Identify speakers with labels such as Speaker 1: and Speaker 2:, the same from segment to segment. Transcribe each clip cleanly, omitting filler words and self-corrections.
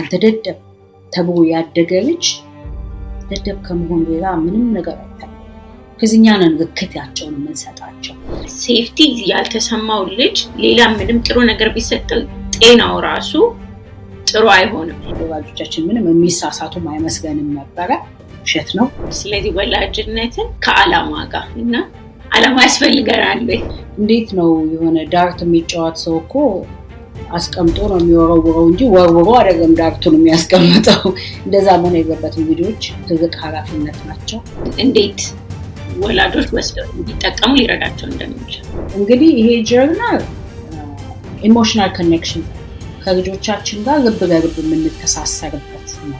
Speaker 1: አንተ ደደብ ተብሎ ያደገ ልጅ ደደብ ከመሆን ሌላ ምንም ነገር አይታይም። ከዚህኛ ነን ልክታቸውን የምንሰጣቸው።
Speaker 2: Safety ያልተሰማው ልጅ ሌላ ምንም ጥሩ ነገር ቢሰጠው ጤናው ራሱ ጥሩ አይሆንም።
Speaker 1: ወላጆቻችን ምንም የሚሳሳቱም አይመስለንም ነበረ። ውሸት ነው።
Speaker 2: ስለዚህ ወላጅነትን ከአላማ ጋር እና አላማ ያስፈልገናል።
Speaker 1: እንዴት ነው የሆነ dart የሚጫወት ሰው እኮ አስቀምጦ ነው የሚወረውረው እንጂ ወርውሮ አይደለም dart ኡን የሚያስቀምጠው። እንደዛ መሆን የለበትም። ልጆች ትልቅ ኃላፊነት ናቸው።
Speaker 2: እንዴት ወላጆች ወስደው እንዲጠቀሙ ሊረዳቸው እንደሚችል
Speaker 1: እንግዲህ ይሄ journal emotional connection ከልጆቻችን ጋር ልብ ለልብ የምንተሳሰርበት ነው።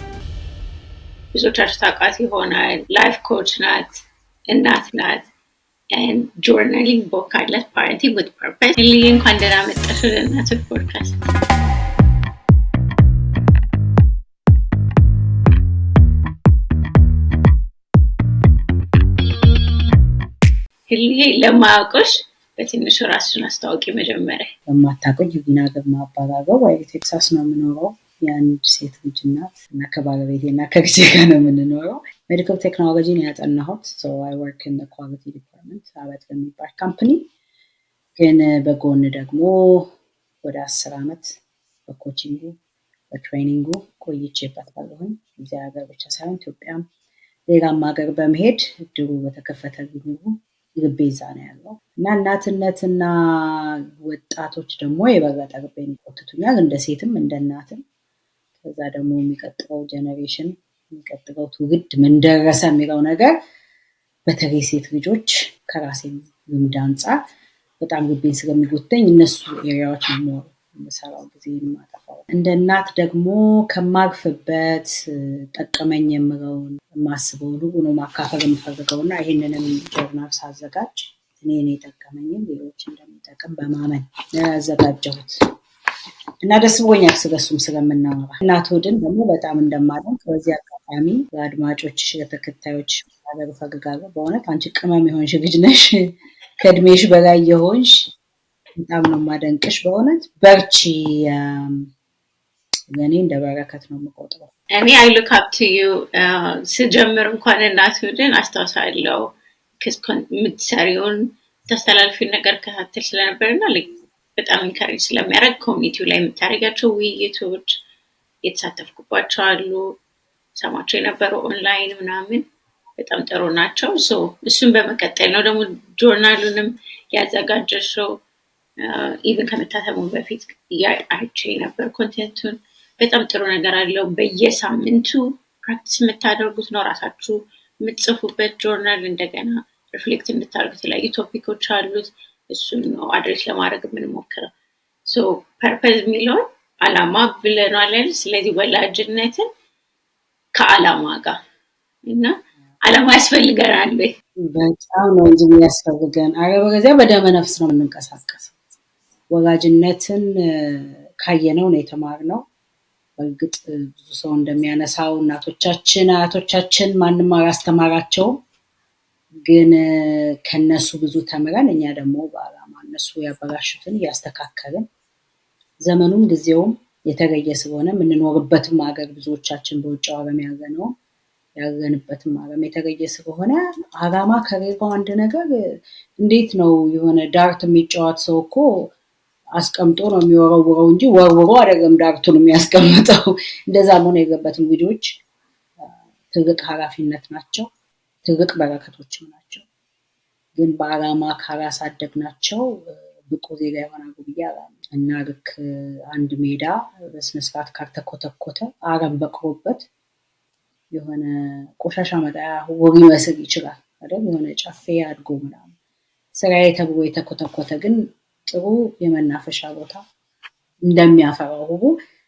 Speaker 2: ብዙዎቻችሁ ታውቃት ይሆናል። Life coach ናት፣ እናት ናት። Journaling book አላት፣ Parenting with Purpose። ህልዬ እንኳን ደህና መጣሽ ወደ እናቶች ፖድካስት። ህልዬ ለማያውቁሽ በትንሹ ራስሽን አስተዋውቂ መጀመሪያ።
Speaker 1: ለማታውቁኝ ህሊና ግርማ እባላለሁ። ወይ ቴክሳስ ነው የምኖረው። የአንድ ሴት ልጅ እናት እና ከባለቤቴ እና ከልጄ ጋር ነው የምንኖረው። Medical technology ን ያጠናሁት፣ so I work in quality department አበት በሚባል company። ግን በጎን ደግሞ ወደ 10 ዓመት በ coaching ኡ በ training ኡ ቆይቼበታለሁኝ። እዚያ ሀገር ብቻ ሳይሆን ኢትዮጵያም ሌላም ሀገር በመሄድ እድሉ በተከፈተልኝ ሁሉ ልቤ እዛ ነው ያለው እና እናትነትና ወጣቶች ደግሞ የበለጠ ልቤን ይቆትቱኛል፣ እንደ ሴትም እንደ እናትም። ከዛ ደግሞ የሚቀጥለው generation፣ የሚቀጥለው ትውልድ ምን ደረሰ የሚለው ነገር በተለይ ሴት ልጆች ከራሴም ልምድ አንጻር በጣም ልቤን ስለሚጎትተኝ እነሱ area ዎች ነው የምሰራው፣ ጊዜ የማጠፋው። እንደ እናት ደግሞ ከማርፍበት ጠቀመኝ የምለውን የማስበውን ሁሉ ነው ማካፈል የምፈልገው እና ይሄንንም ጆርናል ሳዘጋጅ እኔን የጠቀመኝን ሌሎች እንደሚጠቅም በማመን ነው ያዘጋጀሁት እና ደስ ብሎኛል ስለሱም ስለምናወራ። እናትሆድን ደግሞ በጣም እንደማደንቅ በዚህ አጋጣሚ ለአድማጮችሽ ለተከታዮች መናገር እፈልጋለሁ። በእውነት አንቺ ቅመም የሆንሽ ልጅ ነሽ፣ ከእድሜሽ በላይ የሆንሽ፣ በጣም ነው የማደንቅሽ። በእውነት በርቺ። ለእኔ እንደ በረከት ነው የምቆጥረው።
Speaker 2: እኔ I look up to you። ስጀምር እንኳን እናትሆድን አስታውሳለሁ፣ የምትሰሪውን ታስተላልፊውን ነገር ከታተል ስለነበር እና በጣም encourage ስለሚያደርግ community ው ላይ የምታደርጊያቸው ውይይቶች የተሳተፍኩባቸው አሉ፣ ሰማቸው የነበረው ኦንላይን ምናምን በጣም ጥሩ ናቸው። እሱን በመቀጠል ነው ደግሞ ጆርናሉንም ያዘጋጀሽው። Even ከመታተሙ በፊት አይቼ ነበር content ኡን። በጣም ጥሩ ነገር አለው። በየሳምንቱ practice የምታደርጉት ነው፣ ራሳችሁ የምትጽፉበት ጆርናል፣ እንደገና reflect እንድታደርጉ የተለያዩ topic ኦች አሉት። እሱን ነው address ለማድረግ የምንሞክረው። Purpose የሚለውን አላማ ብለናል። ስለዚህ ወላጅነትን ከአላማ ጋር እና አላማ ያስፈልገናል።
Speaker 1: በጣም ነው እንጂ የሚያስፈልገን። አለበለዚያ በደመ ነፍስ ነው የምንንቀሳቀሰው። ወላጅነትን ካየነው ነው የተማርነው። በእርግጥ ብዙ ሰው እንደሚያነሳው እናቶቻችን አያቶቻችን ማንም አላስተማራቸውም። ግን ከነሱ ብዙ ተምረን እኛ ደግሞ በአላማ እነሱ ያበላሹትን እያስተካከልን፣ ዘመኑም ጊዜውም የተለየ ስለሆነ የምንኖርበትም ሀገር፣ ብዙዎቻችን በውጭው ዓለም ያለነው ያለንበትም ዓለም የተለየ ስለሆነ አላማ ከሌለው አንድ ነገር እንዴት ነው የሆነ dart የሚጫወት ሰው እኮ አስቀምጦ ነው የሚወረውረው እንጂ ወርውሮ አይደለም dart ኡን የሚያስቀምጠው። እንደዛ መሆን የለበትም። ልጆች ትልቅ ኃላፊነት ናቸው፣ ትልቅ በረከቶችም ናቸው። ግን በአላማ ካላሳደግናቸው ብቁ ዜጋ ይሆናሉ ብዬ አላምንም። እና ልክ አንድ ሜዳ በስነስርዓት ካልተኮተኮተ አረም በቅሎበት የሆነ ቆሻሻ መጣያ ውብ ሊመስል ይችላል አይደል? የሆነ ጨፌ አድጎ ምናምን ስራዬ ተብሎ የተኮተኮተ ግን ጥሩ የመናፈሻ ቦታ እንደሚያፈራው ሁሉ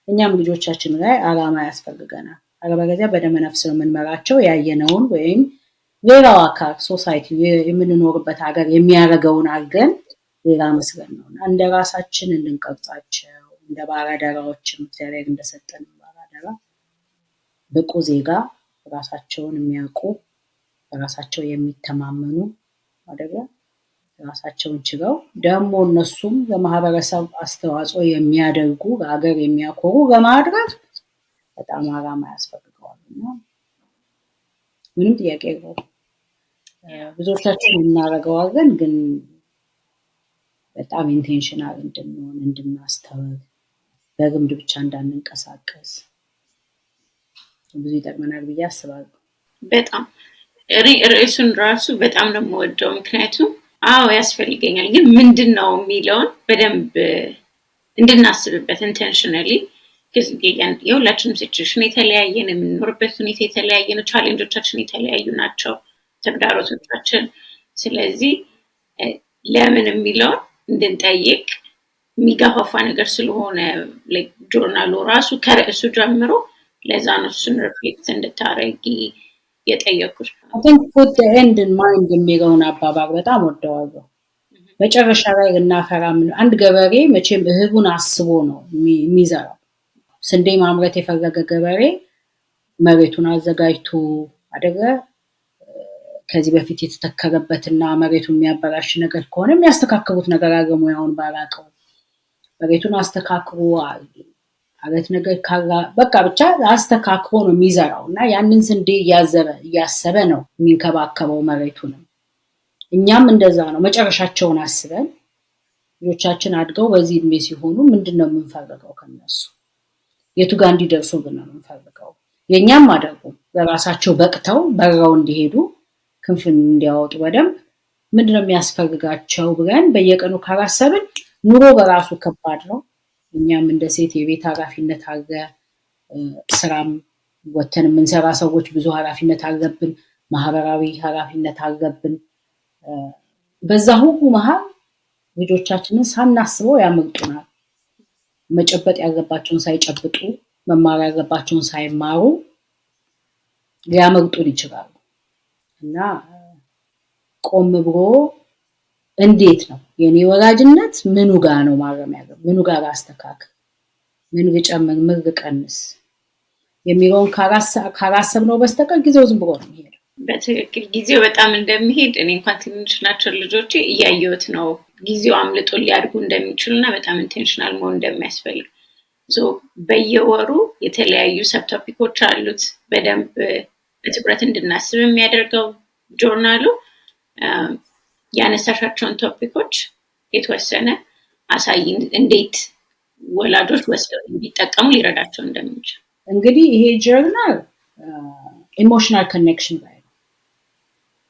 Speaker 1: እኛም ልጆቻችን ላይ አላማ ያስፈልገናል። አለበለዚያ በደመ ነፍስ ነው የምንመራቸው። ያየነውን ወይም ሌላው አካል society የምንኖርበት ሀገር የሚያደርገውን አድርገን ሌላ መስለን ነው። እና እንደ ራሳችን እንድንቀርጻቸው እንደ ባላደራዎችም እግዚአብሔር እንደሰጠን ባላደራ ብቁ ዜጋ፣ ራሳቸውን የሚያውቁ፣ ራሳቸው የሚተማመኑ አይደለ፣ ራሳቸውን ችለው ደግሞ እነሱም ለማህበረሰብ አስተዋጽኦ የሚያደርጉ፣ ለሀገር የሚያኮሩ ለማድረግ በጣም አላማ ያስፈልገዋል። እና ምንም ጥያቄ የለውም። ብዙዎቻችን እናደርገዋለን፣ ግን በጣም intentional እንድንሆን፣ እንድናስተውል፣ በልምድ ብቻ እንዳንንቀሳቀስ ብዙ ይጠቅመናል ብዬ አስባለሁ።
Speaker 2: በጣም ርዕሱን ራሱ በጣም ነው የምወደው። ምክንያቱም አዎ ያስፈልገኛል፣ ግን ምንድን ነው የሚለውን በደንብ እንድናስብበት intentionally። የሁላችንም situation የተለያየ ነው። የምንኖርበት ሁኔታ የተለያየ ነው። Challenge ኦቻችን የተለያዩ ናቸው፣ ተግዳሮቶቻችን። ስለዚህ ለምን የሚለውን እንድንጠይቅ የሚገፋፋ ነገር ስለሆነ ጆርናሉ ራሱ ከርዕሱ ጀምሮ፣ ለዛ ነው እሱን reflect እንድታረጊ የጠየኩሽ።
Speaker 1: "Put the end in mind" የሚለውን አባባል በጣም ወደዋለሁ። መጨረሻ ላይ ልናፈራ፣ አንድ ገበሬ መቼም እህሉን አስቦ ነው የሚዘራው። ስንዴ ማምረት የፈለገ ገበሬ መሬቱን አዘጋጅቶ አደገ፣ ከዚህ በፊት የተተከለበትና መሬቱን የሚያበላሽ ነገር ከሆነ የሚያስተካክሉት ነገር አለ። ሙያውን ባላቀው መሬቱን አስተካክሎ፣ አለት ነገር ካላ በቃ ብቻ አስተካክሎ ነው የሚዘራው እና ያንን ስንዴ እያሰበ ነው የሚንከባከበው መሬቱንም። እኛም እንደዛ ነው። መጨረሻቸውን አስበን፣ ልጆቻችን አድገው በዚህ እድሜ ሲሆኑ ምንድን ነው የምንፈልገው ከነሱ? የቱ ጋር እንዲደርሱ ብን ነው የምንፈልገው? የእኛም አደርጉ በራሳቸው በቅተው በረው እንዲሄዱ፣ ክንፍን እንዲያወጡ በደንብ ምንድነው የሚያስፈልጋቸው ብለን በየቀኑ ካላሰብን ኑሮ በራሱ ከባድ ነው። እኛም እንደ ሴት የቤት ኃላፊነት አለ። ስራም ወተን የምንሰራ ሰዎች ብዙ ኃላፊነት አለብን። ማህበራዊ ኃላፊነት አለብን። በዛ ሁሉ መሀል ልጆቻችንን ሳናስበው ያመልጡናል። መጨበጥ ያለባቸውን ሳይጨብጡ፣ መማር ያለባቸውን ሳይማሩ ሊያመልጡን ይችላሉ። እና ቆም ብሎ እንዴት ነው የኔ ወላጅነት፣ ምኑ ጋ ነው ማረም ያለ፣ ምኑ ጋር ላስተካክል፣ ምን ልጨምር፣ ምን ልቀንስ የሚለውን ካላሰብነው በስተቀር ጊዜው ዝም ብሎ ነው የሚሄደው።
Speaker 2: በትክክል፣ ጊዜው በጣም እንደሚሄድ እኔ እንኳን ትንሽ ናቸው ልጆቼ እያየሁት ነው። ጊዜው አምልጦ ሊያድጉ እንደሚችሉ እና በጣም intentional መሆን እንደሚያስፈልግ። በየወሩ የተለያዩ subtopic ኦች አሉት። በደንብ በትኩረት እንድናስብ የሚያደርገው ጆርናሉ ያነሳሻቸውን topic ኦች የተወሰነ አሳይ፣ እንዴት ወላጆች ወስደው እንዲጠቀሙ ሊረዳቸው እንደሚችል።
Speaker 1: እንግዲህ ይሄ journal emotional connection ላይ ነው።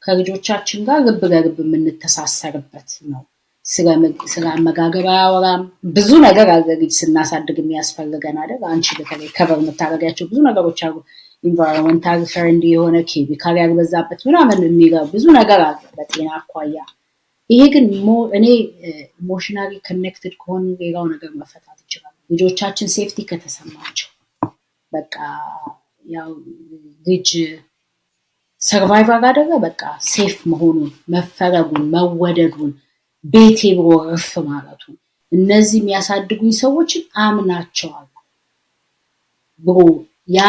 Speaker 1: ከልጆቻችን ጋር ልብ ለልብ የምንተሳሰርበት ነው። ስለ አመጋገብ አያወራም። ብዙ ነገር አለ ልጅ ስናሳድግ የሚያስፈልገን አይደል? አንቺ በተለይ cover የምታደርጊያቸው ብዙ ነገሮች አሉ። Environmental friendly የሆነ፣ ኬሚካል ያልበዛበት ምናምን የሚለው ብዙ ነገር አለ በጤና አኳያ። ይሄ ግን እኔ emotionally connected ከሆኑ ሌላው ነገር መፈታት ይችላል። ልጆቻችን safety ከተሰማቸው፣ በቃ ያው ልጅ survive አደረገ፣ በቃ safe መሆኑን፣ መፈለጉን፣ መወደዱን፣ ቤቴ ብሎ እርፍ ማለቱን፣ እነዚህ የሚያሳድጉኝ ሰዎችን አምናቸዋለሁ ብሎ ያ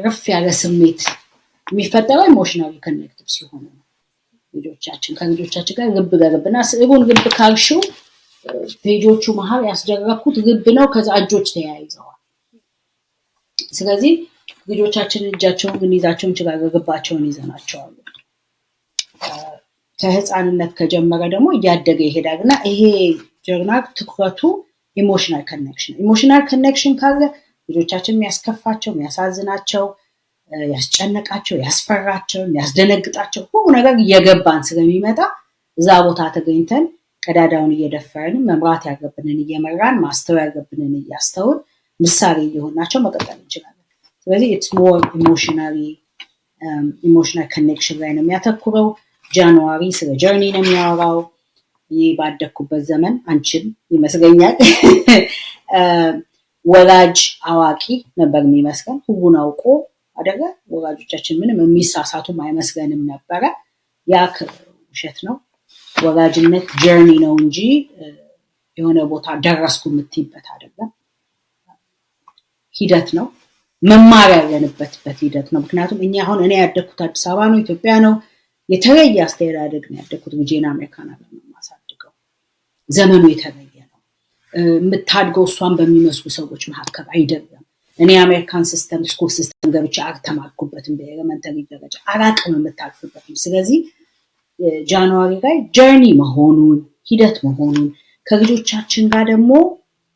Speaker 1: እርፍ ያለ ስሜት የሚፈጠረው emotionally connected ሲሆኑ ነው። ልጆቻችን ከልጆቻችን ጋር ልብ ለልብ። እና ስዕሉን ልብ ካልሽው page ኦቹ መሀል ያስደረግኩት ልብ ነው። ከዛ እጆች ተያይዘዋል። ስለዚህ ልጆቻችንን እጃቸውን ልንይዛቸው እንችላለን፣ ልባቸውን ይዘናቸዋል። ከህፃንነት ከጀመረ ደግሞ እያደገ ይሄዳል። እና ይሄ ጆርናል ትኩረቱ emotional connection። Emotional connection ካለ ልጆቻችን የሚያስከፋቸው፣ የሚያሳዝናቸው፣ ያስጨነቃቸው፣ ያስፈራቸው፣ የሚያስደነግጣቸው ሁሉ ነገር እየገባን ስለሚመጣ እዛ ቦታ ተገኝተን ቀዳዳውን እየደፈርን፣ መምራት ያለብንን እየመራን፣ ማስተው ያለብንን እያስተውን፣ ምሳሌ እየሆናቸው መቀጠል እንችላለን። ስለዚህ it's more emotional connection ላይ ነው የሚያተኩረው። January ስለ journey ነው የሚያወራው። ይህ ባደግኩበት ዘመን አንቺም ይመስለኛል ወላጅ አዋቂ ነበር የሚመስለን፣ ሁሉን አውቆ አደለ። ወላጆቻችን ምንም የሚሳሳቱም አይመስለንም ነበረ። ያ ውሸት ነው። ወላጅነት journey ነው እንጂ የሆነ ቦታ ደረስኩ የምትይበት አይደለም። ሂደት ነው። መማር ያለንበት ሂደት ነው። ምክንያቱም እኛ አሁን እኔ ያደግኩት አዲስ አበባ ነው፣ ኢትዮጵያ ነው። የተለየ አስተዳደግ ነው ያደግኩት። ልጄን አሜሪካን ሀገር ነው የማሳድገው። ዘመኑ የተለየ ነው። የምታድገው እሷን በሚመስሉ ሰዎች መካከል አይደለም። እኔ የአሜሪካን system school system ገብቼ አልተማርኩበትም። በ elementary ደረጃ አላቅም የምታልፍበትም። ስለዚህ January ላይ journey መሆኑን፣ ሂደት መሆኑን፣ ከልጆቻችን ጋር ደግሞ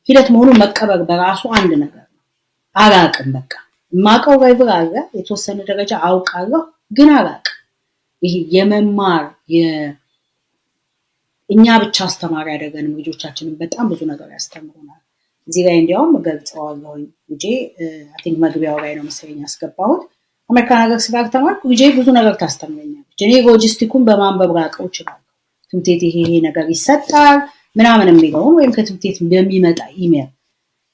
Speaker 1: ሂደት መሆኑን መቀበል በራሱ አንድ ነገር ነው። አላቅም፣ በቃ የማውቀው level አለ፣ የተወሰነ ደረጃ አውቃለሁ፣ ግን አላቅም። ይሄ የመማር እኛ ብቻ አስተማሪ አይደለንም፣ ልጆቻችንን በጣም ብዙ ነገር ያስተምሩናል። እዚህ ላይ እንዲያውም ገልጸዋለሁኝ። ልጄ I think መግቢያው ላይ ነው መሰለኝ ያስገባሁት። አሜሪካን ሀገር ስላልተማርኩ ልጄ ብዙ ነገር ታስተምረኛለች። እኔ ሎጂስቲኩን በማንበብ ላውቀው እችላለሁ። ትምህርት ቤት ይሄ ይሄ ነገር ይሰጣል ምናምን የሚለውን ወይም ከትምህርት ቤት በሚመጣ ኢሜል፣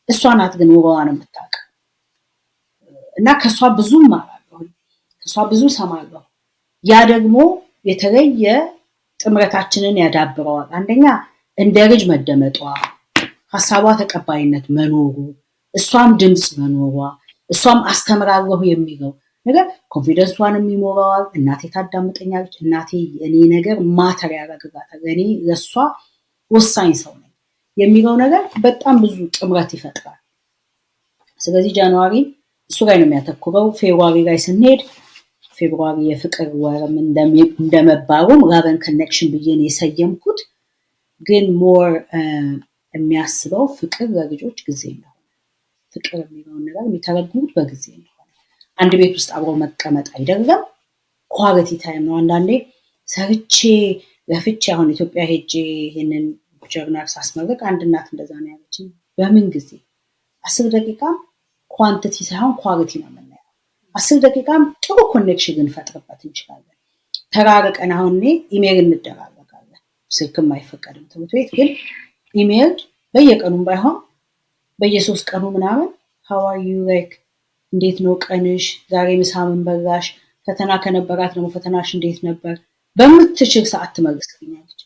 Speaker 1: እሷ ናት ግን ውሎዋን የምታውቅ እና ከእሷ ብዙ እማራለሁ፣ ከእሷ ብዙ ሰማለሁ። ያ ደግሞ የተለየ ጥምረታችንን ያዳብረዋል። አንደኛ እንደ ልጅ መደመጧ፣ ሀሳቧ ተቀባይነት መኖሩ፣ እሷም ድምፅ መኖሯ፣ እሷም አስተምራለሁ የሚለው ነገር confidence ሷንም ይሞላዋል። እናቴ ታዳምጠኛለች፣ እናቴ እኔ ነገር matter ያደርግላታል፣ እኔ ለእሷ ወሳኝ ሰው ነኝ የሚለው ነገር በጣም ብዙ ጥምረት ይፈጥራል። ስለዚህ January እሱ ላይ ነው የሚያተኩረው። February ላይ ስንሄድ February የፍቅር ወርም እንደመባሉም love and connection ብዬ ነው የሰየምኩት። ግን more የሚያስበው ፍቅር ለልጆች ጊዜ እንደሆነ፣ ፍቅር የሚለውን ነገር የሚተረጉሙት በጊዜ እንደሆነ፣ አንድ ቤት ውስጥ አብሮ መቀመጥ አይደለም፣ quality time ነው። አንዳንዴ ሰርቼ ለፍቼ፣ አሁን ኢትዮጵያ ሄጄ ይሄንን ጆርናል ሳስመርቅ አንድ እናት እንደዛ ነው ያለችኝ። በምን ጊዜ 10 ደቂቃም quantity ሳይሆን quality ነው የምናየው። 10 ደቂቃም ጥሩ connection ልንፈጥርበት እንችላለን። ተራርቀን አሁን እኔ ኢሜይል እንደራረጋለን። ስልክም አይፈቀድም ትምህርት ቤት፣ ግን ኢሜይል በየቀኑም ባይሆን በየ3 ቀኑ ምናምን how are you, like እንዴት ነው ቀንሽ? ዛሬ ምሳ ምን በላሽ? ፈተና ከነበራት ደግሞ ፈተናሽ እንዴት ነበር? በምትችል ሰዓት ትመልስልኛለች።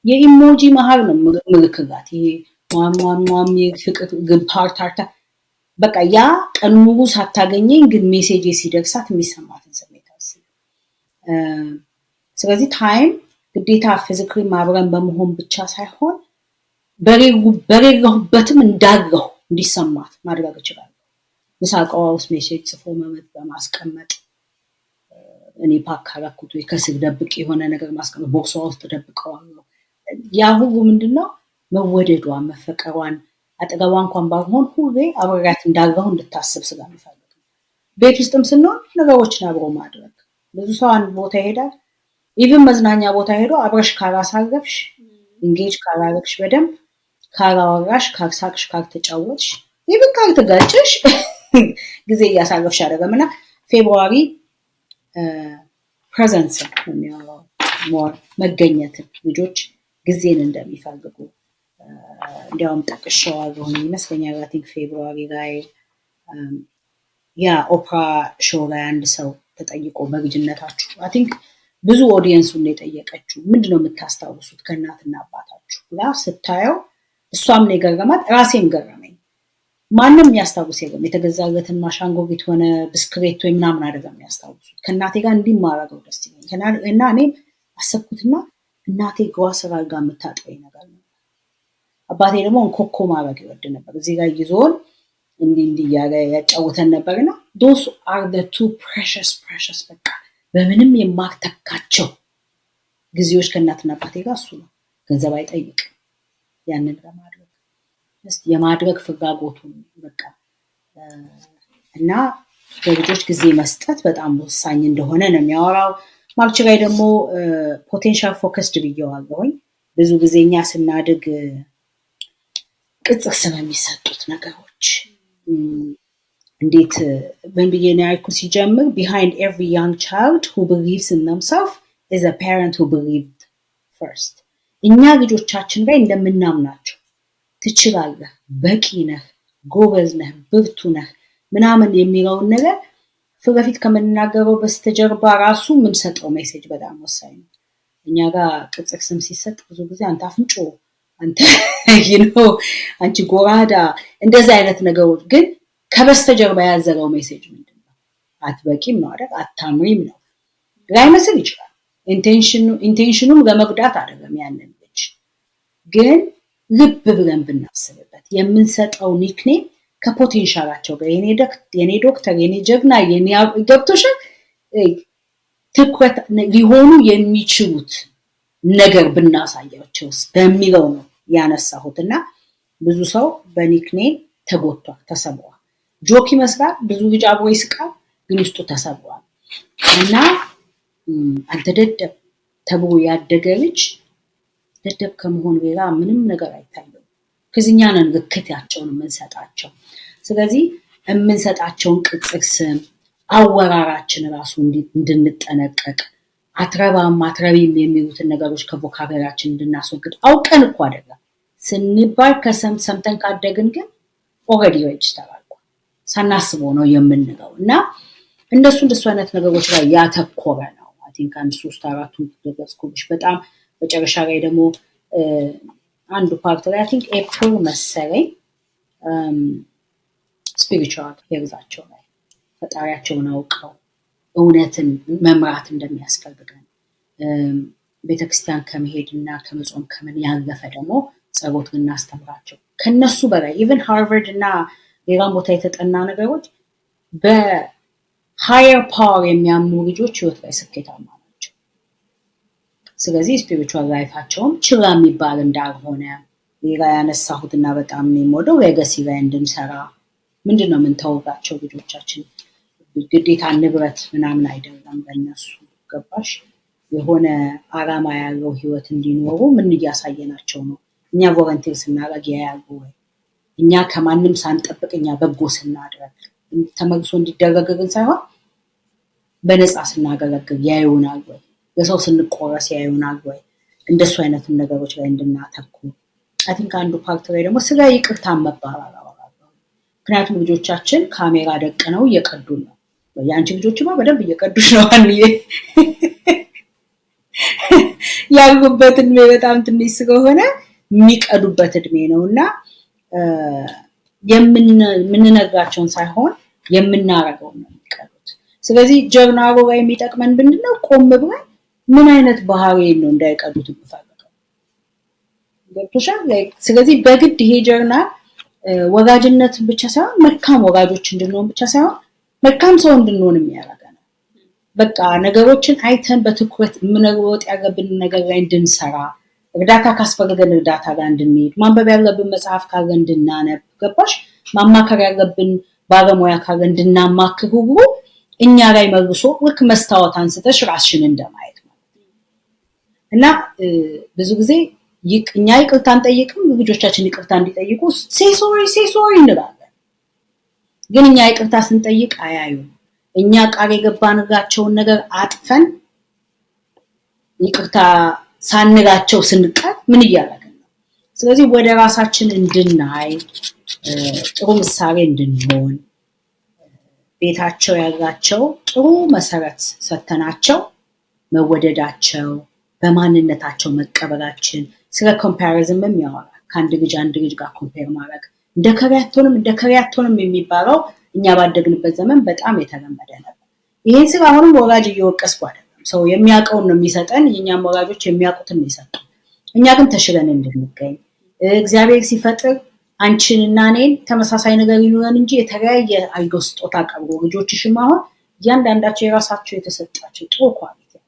Speaker 1: የ emoji መሀል ነው ምልክላት። ይሄ ሟሟሟ ፍቅር ግን ፓርታርታ በቃ ያ ቀን ሙሉ ሳታገኘኝ ግን message ሲደርሳት የሚሰማትን ስሜት አስብ። ስለዚህ time ግዴታ physically አብረን በመሆን ብቻ ሳይሆን በሌለሁበትም እንዳለሁ እንዲሰማት ማድረግ እችላለሁ። ምሳ እቃዋ ውስጥ message ጽፎ መመት በማስቀመጥ፣ እኔ pack ካረኩት ወይ ከስር ደብቅ የሆነ ነገር ማስቀመጥ፣ ቦርሳዋ ውስጥ ደብቀዋለሁ። ያ ሁሉ ምንድነው? መወደዷን፣ መፈቀሯን፣ አጠገቧ እንኳን ባልሆን ሁሌ አብሬያት እንዳለሁ እንድታስብ ስለምፈልግ ነው። ቤት ውስጥም ስንሆን ነገሮችን አብሮ ማድረግ። ብዙ ሰው አንድ ቦታ ይሄዳል። Even መዝናኛ ቦታ ሄዶ አብረሽ ካላሳለፍሽ፣ engage ካላረግሽ፣ በደንብ ካላወራሽ፣ ካልሳቅሽ፣ ካልተጫወትሽ፣ even ካልተጋጨሽ ጊዜ እያሳለፍሽ አይደለም። እና February presence ነው የሚያወራው፣ more መገኘትን፣ ልጆች ጊዜን እንደሚፈልጉ። እንዲያውም ጠቅሼዋለሁኝ ይመስለኛል። I think February ላይ ያ Oprah show ላይ አንድ ሰው ተጠይቆ በልጅነታችሁ፣ I think ብዙ audience ኡን የጠየቀችው፣ ምንድን ነው የምታስታውሱት ከእናትና አባታችሁ ብላ ስታየው እሷም ነው የገረማት፣ ራሴም ገረመኝ። ማንም የሚያስታውስ የለም። የተገዛለትን አሻንጉሊት ሆነ ብስክሌት ወይ ምናምን አይደለም የሚያስታውሱት። ከእናቴ ጋር እንዲህ ማረገው ደስ ይለኛል። እና እኔም አሰብኩትና እናቴ እግሯ ስር አድርጋ የምታጥበኝ ነገር ነው። አባቴ ደግሞ እንኮኮ ማድረግ ይወድ ነበር። እዚህ ጋር ይዞን እንዲህ እንዲህ እያለ ያጫውተን ነበር። እና those are the two precious precious በቃ በምንም የማልተካቸው ጊዜዎች ከእናትና አባቴ ጋር እሱ ነው። ገንዘብ አይጠይቅም ያንን ለማድረግ፣ የማድረግ ፍላጎቱን በቃ። እና ለልጆች ጊዜ መስጠት በጣም ወሳኝ እንደሆነ ነው የሚያወራው። March ላይ ደግሞ potential focused ብየዋለሁኝ። ብዙ ጊዜ እኛ ስናድግ ቅጽል ስም የሚሰጡት ነገሮች እንዴት ምን ብዬ ነው ያልኩት ሲጀምር፣ behind every young child who believes in themself is a parent who believed first። እኛ ልጆቻችን ላይ እንደምናምናቸው፣ ትችላለህ፣ በቂ ነህ፣ ጎበዝ ነህ፣ ብርቱ ነህ ምናምን የሚለውን ነገር ፊት ለፊት ከምንናገረው በስተጀርባ ራሱ የምንሰጠው message በጣም ወሳኝ ነው። እኛ ጋር ቅጽል ስም ሲሰጥ ብዙ ጊዜ አንተ አፍንጮ፣ አንተ አንቺ ጎራዳ፣ እንደዚህ አይነት ነገሮች፣ ግን ከበስተጀርባ ያዘለው message ምንድን ነው? አትበቂም ነው አይደል? አታምሪም ነው። ላይመስል ይችላል። Intention ኑም ለመጉዳት አይደለም ያንን ልጅ፣ ግን ልብ ብለን ብናስብበት የምንሰጠው nickname ከ potential ኣቸው ጋር የኔ ዶክተር፣ የኔ ጀግና፣ የኔ ገብቶሻል፣ ትኩረት ሊሆኑ የሚችሉት ነገር ብናሳያቸውስ በሚለው ነው ያነሳሁት። እና ብዙ ሰው በ nickname ተጎድቷል፣ ተሰብሯል። Joke ይመስላል፣ ብዙ ልጅ አብሮ ይስቃል፣ ግን ውስጡ ተሰብሯል። እና አንተ ደደብ ተብሎ ያደገ ልጅ ደደብ ከመሆን ሌላ ምንም ነገር አይታየውም። ከዚህ እኛ ነን ልክታቸውን የምንሰጣቸው። ስለዚህ የምንሰጣቸውን ቅጽል ስም አወራራችን ራሱ እንድንጠነቀቅ፣ አትረባም አትረቢም የሚሉትን ነገሮች ከ vocabulary ኣችን እንድናስወግድ፣ አውቀን እኮ አይደለም፣ ስንባል ከሰም ሰምተን ካደግን ግን already register አድርጓል። ሳናስበው ነው የምንለው። እና እንደሱ አይነት ነገሮች ላይ ያተኮረ ነው። I think አንድ ሶስት አራቱን ገለጽኩልሽ። በጣም መጨረሻ ላይ ደግሞ አንዱ part ላይ፣ I think ኤፕሪል መሰለኝ፣ spiritual health ኣቸው ላይ ፈጣሪያቸውን አውቀው እውነትን መምራት እንደሚያስፈልገን፣ ቤተክርስቲያን ከመሄድ እና ከመጾም ከምን ያለፈ ደግሞ ጸሎት ልናስተምራቸው፣ ከነሱ በላይ even ሃርቨርድ እና ሌላም ቦታ የተጠና ነገሮች በ higher power የሚያምኑ ልጆች ህይወት ላይ ስኬታማ ናቸው። ስለዚህ spiritual life ኣቸውም ችላ የሚባል እንዳልሆነ። ሌላ ያነሳሁትና በጣም የምወደው legacy ላይ እንድንሰራ፣ ምንድን ነው የምንተውላቸው ልጆቻችን? ግዴታ ንብረት ምናምን አይደለም ለነሱ፣ ገባሽ? የሆነ አላማ ያለው ህይወት እንዲኖሩ ምን እያሳየናቸው ነው? እኛ volunteer ስናደርግ ያያሉ ወይ? እኛ ከማንም ሳንጠብቅ እኛ በጎ ስናደርግ፣ ተመልሶ እንዲደረግልን ሳይሆን በነፃ ስናገለግል ያዩናል ወይ? ለሰው ስንቆረስ ያዩናል ወይ? እንደሱ አይነትም ነገሮች ላይ እንድናተኩር። I think አንዱ part ላይ ደግሞ ስለ ይቅርታ መባባል አወራለሁ። ምክንያቱም ልጆቻችን ካሜራ ደቅነው እየቀዱን ነው። የአንቺ ልጆችማ በደንብ እየቀዱሽ ነው አንዬ። ያሉበት እድሜ በጣም ትንሽ ስለሆነ የሚቀዱበት እድሜ ነው። እና የምንነግራቸውን ሳይሆን የምናረገውን ነው የሚቀዱት። ስለዚህ ጀርናሉ ላይ የሚጠቅመን ምንድን ነው? ቆም ብለን ምን አይነት ባህሪ ነው እንዳይቀዱት የምፈልገው፣ ገብቶሻል? ስለዚህ በግድ ይሄ ጀርናል ወላጅነት ብቻ ሳይሆን፣ መልካም ወላጆች እንድንሆን ብቻ ሳይሆን መልካም ሰው እንድንሆን የሚያደርገን ነው። በቃ ነገሮችን አይተን በትኩረት መለወጥ ያለብን ነገር ላይ እንድንሰራ፣ እርዳታ ካስፈለገን እርዳታ ጋር እንድንሄድ፣ ማንበብ ያለብን መጽሐፍ ካለ እንድናነብ፣ ገባሽ? ማማከር ያለብን ባለሙያ ካለ እንድናማክር ሁሉ እኛ ላይ መልሶ ልክ መስታወት አንስተሽ ራስሽን እንደማየት ማለት ነው። እና ብዙ ጊዜ እኛ ይቅርታ አንጠይቅም፣ ልጆቻችን ይቅርታ እንዲጠይቁ say sorry, say sorry እንላለን። ግን እኛ ይቅርታ ስንጠይቅ አያዩም። እኛ ቃል የገባንላቸውን ነገር አጥፈን ይቅርታ ሳንላቸው ስንቀር ምን እያደረግን ነው? ስለዚህ ወደ ራሳችን እንድናይ፣ ጥሩ ምሳሌ እንድንሆን፣ ቤታቸው ያላቸው ጥሩ መሰረት ሰተናቸው መወደዳቸው፣ በማንነታቸው መቀበላችን። ስለ comparison ም ያወራል። ከአንድ ልጅ አንድ ልጅ ጋር compare ማድረግ፣ እንደ ከሬ አትሆንም፣ እንደ ከሬ አትሆንም የሚባለው እኛ ባደግንበት ዘመን በጣም የተለመደ ነበር። ይህን ስል አሁንም ወላጅ እየወቀስኩ አይደለም። ሰው የሚያውቀውን ነው የሚሰጠን። የእኛም ወላጆች የሚያውቁትን ነው የሰጡን። እኛ ግን ተሽለን እንድንገኝ፣ እግዚአብሔር ሲፈጥር አንቺንና እኔን ተመሳሳይ ነገር ይኑረን እንጂ የተለያየ አድርጎ ስጦታ ቀርቦ፣ ልጆችሽም አሁን እያንዳንዳቸው የራሳቸው የተሰጣቸው ጥሩ quality።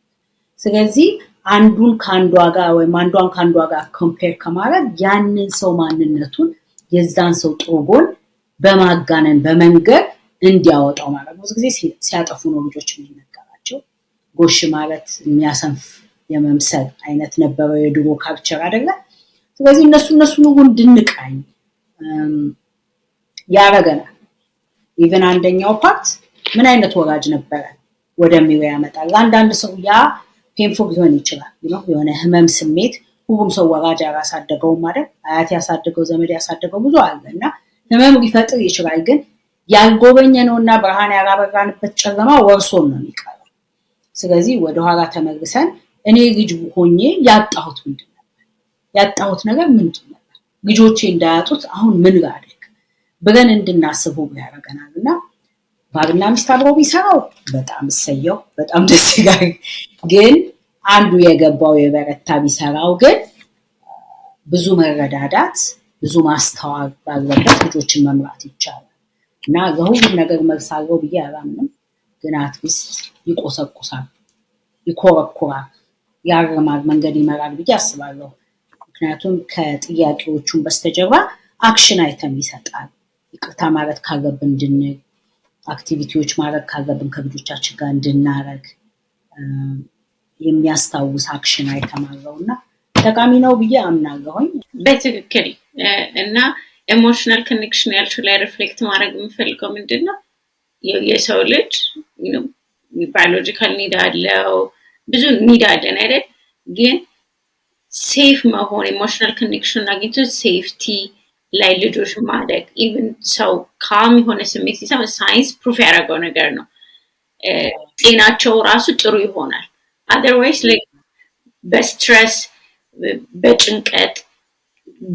Speaker 1: ስለዚህ አንዱን ከአንዷ ጋር ወይም አንዷን ከአንዷ ጋር compare ከማድረግ ያንን ሰው ማንነቱን፣ የዛን ሰው ጥሩ ጎን በማጋነን በመንገር እንዲያወጣው ማድረግ። ብዙ ጊዜ ሲያጠፉ ነው ልጆች የሚነገራቸው። ጎሽ ማለት የሚያሰንፍ የመምሰል አይነት ነበረው የድሮ culture አይደለ? ስለዚህ እነሱን ሁሉ እንድንቃኝ ያረገናል። Even አንደኛው part ምን አይነት ወላጅ ነበረ ወደሚለው ያመጣል። ለአንዳንድ ሰው ያ painful ሊሆን ይችላል። የሆነ ህመም ስሜት፣ ሁሉም ሰው ወላጅ ያላሳደገውም አይደል? አያት ያሳደገው፣ ዘመድ ያሳደገው ብዙ አለ እና ህመም ሊፈጥር ይችላል። ግን ያልጎበኘነውና ብርሃን ያላበራንበት ጨለማ ወርሶን ነው የሚቀረው። ስለዚህ ወደኋላ ተመልሰን እኔ ልጅ ሆኜ ያጣሁት ምንድን ነበር? ያጣሁት ነገር ምንድን ነበር? ልጆቼ እንዳያጡት አሁን ምን ላድርግ ብለን እንድናስብ ሁሉ ያደርገናል። እና ባልና ሚስት አብረው ቢሰራው በጣም እሰየው፣ በጣም ደስ ይላል። ግን አንዱ የገባው የበረታ ቢሰራው ግን ብዙ መረዳዳት ብዙ ማስተዋል ባለበት ልጆችን መምራት ይቻላል። እና ለሁሉም ነገር መልስ አለው ብዬ አላምንም፣ ግን at least ይቆሰቁሳል፣ ይኮረኩራል፣ ያርማል፣ መንገድ ይመራል ብዬ አስባለሁ። ምክንያቱም ከጥያቄዎቹን በስተጀርባ action item ይሰጣል። ይቅርታ ማለት ካለብን እንድንል፣ activity ዎች ማድረግ ካለብን ከልጆቻችን ጋር እንድናረግ የሚያስታውስ action item አለው እና ጠቃሚ ነው ብዬ አምናለሁኝ።
Speaker 2: በትክክል። እና emotional connection ያልሽው ላይ reflect ማድረግ የምፈልገው ምንድን ነው፣ የሰው ልጅ biological need አለው፣ ብዙ need አለን አይደል? ግን safe መሆን፣ emotional connection አግኝቶ safety ላይ ልጆች ማደግ፣ even ሰው calm የሆነ ስሜት ሲሰማ ሳይንስ proof ያደረገው ነገር ነው፣ ጤናቸው ራሱ ጥሩ ይሆናል። Otherwise በ stress፣ በጭንቀት፣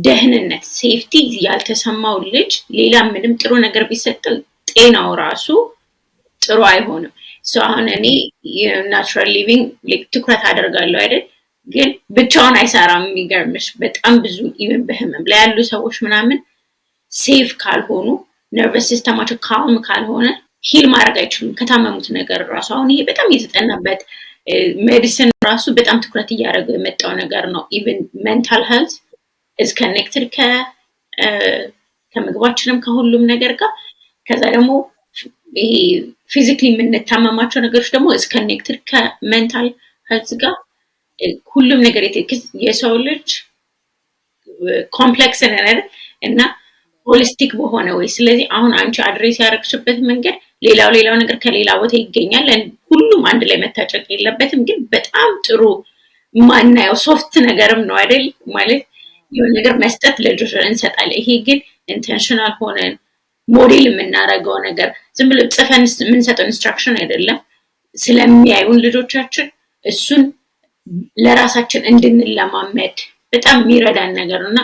Speaker 2: ደህንነት safety ያልተሰማው ልጅ ሌላ ምንም ጥሩ ነገር ቢሰጠው ጤናው ራሱ ጥሩ አይሆንም። አሁን እኔ natural living ትኩረት አደርጋለሁ አይደል? ግን ብቻውን አይሰራም። የሚገርምሽ በጣም ብዙ even በህመም ላይ ያሉ ሰዎች ምናምን safe ካልሆኑ፣ nervous system ኣቸው calm ካልሆነ heal ማድረግ አይችሉም ከታመሙት ነገር ራሱ። አሁን ይሄ በጣም የተጠናበት፣ medicine ራሱ በጣም ትኩረት እያደረገው የመጣው ነገር ነው። Even mental health is connected ከምግባችንም ከሁሉም ነገር ጋር። ከዛ ደግሞ ይሄ physically የምንታመማቸው ነገሮች ደግሞ is connected ከ mental health ጋር። ሁሉም ነገር፣ የሰው ልጅ complex ነን እና holistic በሆነ ወይ፣ ስለዚህ አሁን አንቺ address ያደረግሽበት መንገድ ሌላው ሌላው ነገር ከሌላ ቦታ ይገኛል። ሁሉም አንድ ላይ መታጨቅ የለበትም። ግን በጣም ጥሩ ማናየው soft ነገርም ነው አይደል? ማለት የሆነ ነገር መስጠት ለልጆች እንሰጣለን። ይሄ ግን intentional ሆነን ሞዴል የምናደርገው ነገር፣ ዝም ብሎ ጽፈን የምንሰጠው instruction አይደለም። ስለሚያዩን ልጆቻችን እሱን ለራሳችን እንድንለማመድ በጣም የሚረዳን ነገር ነው እና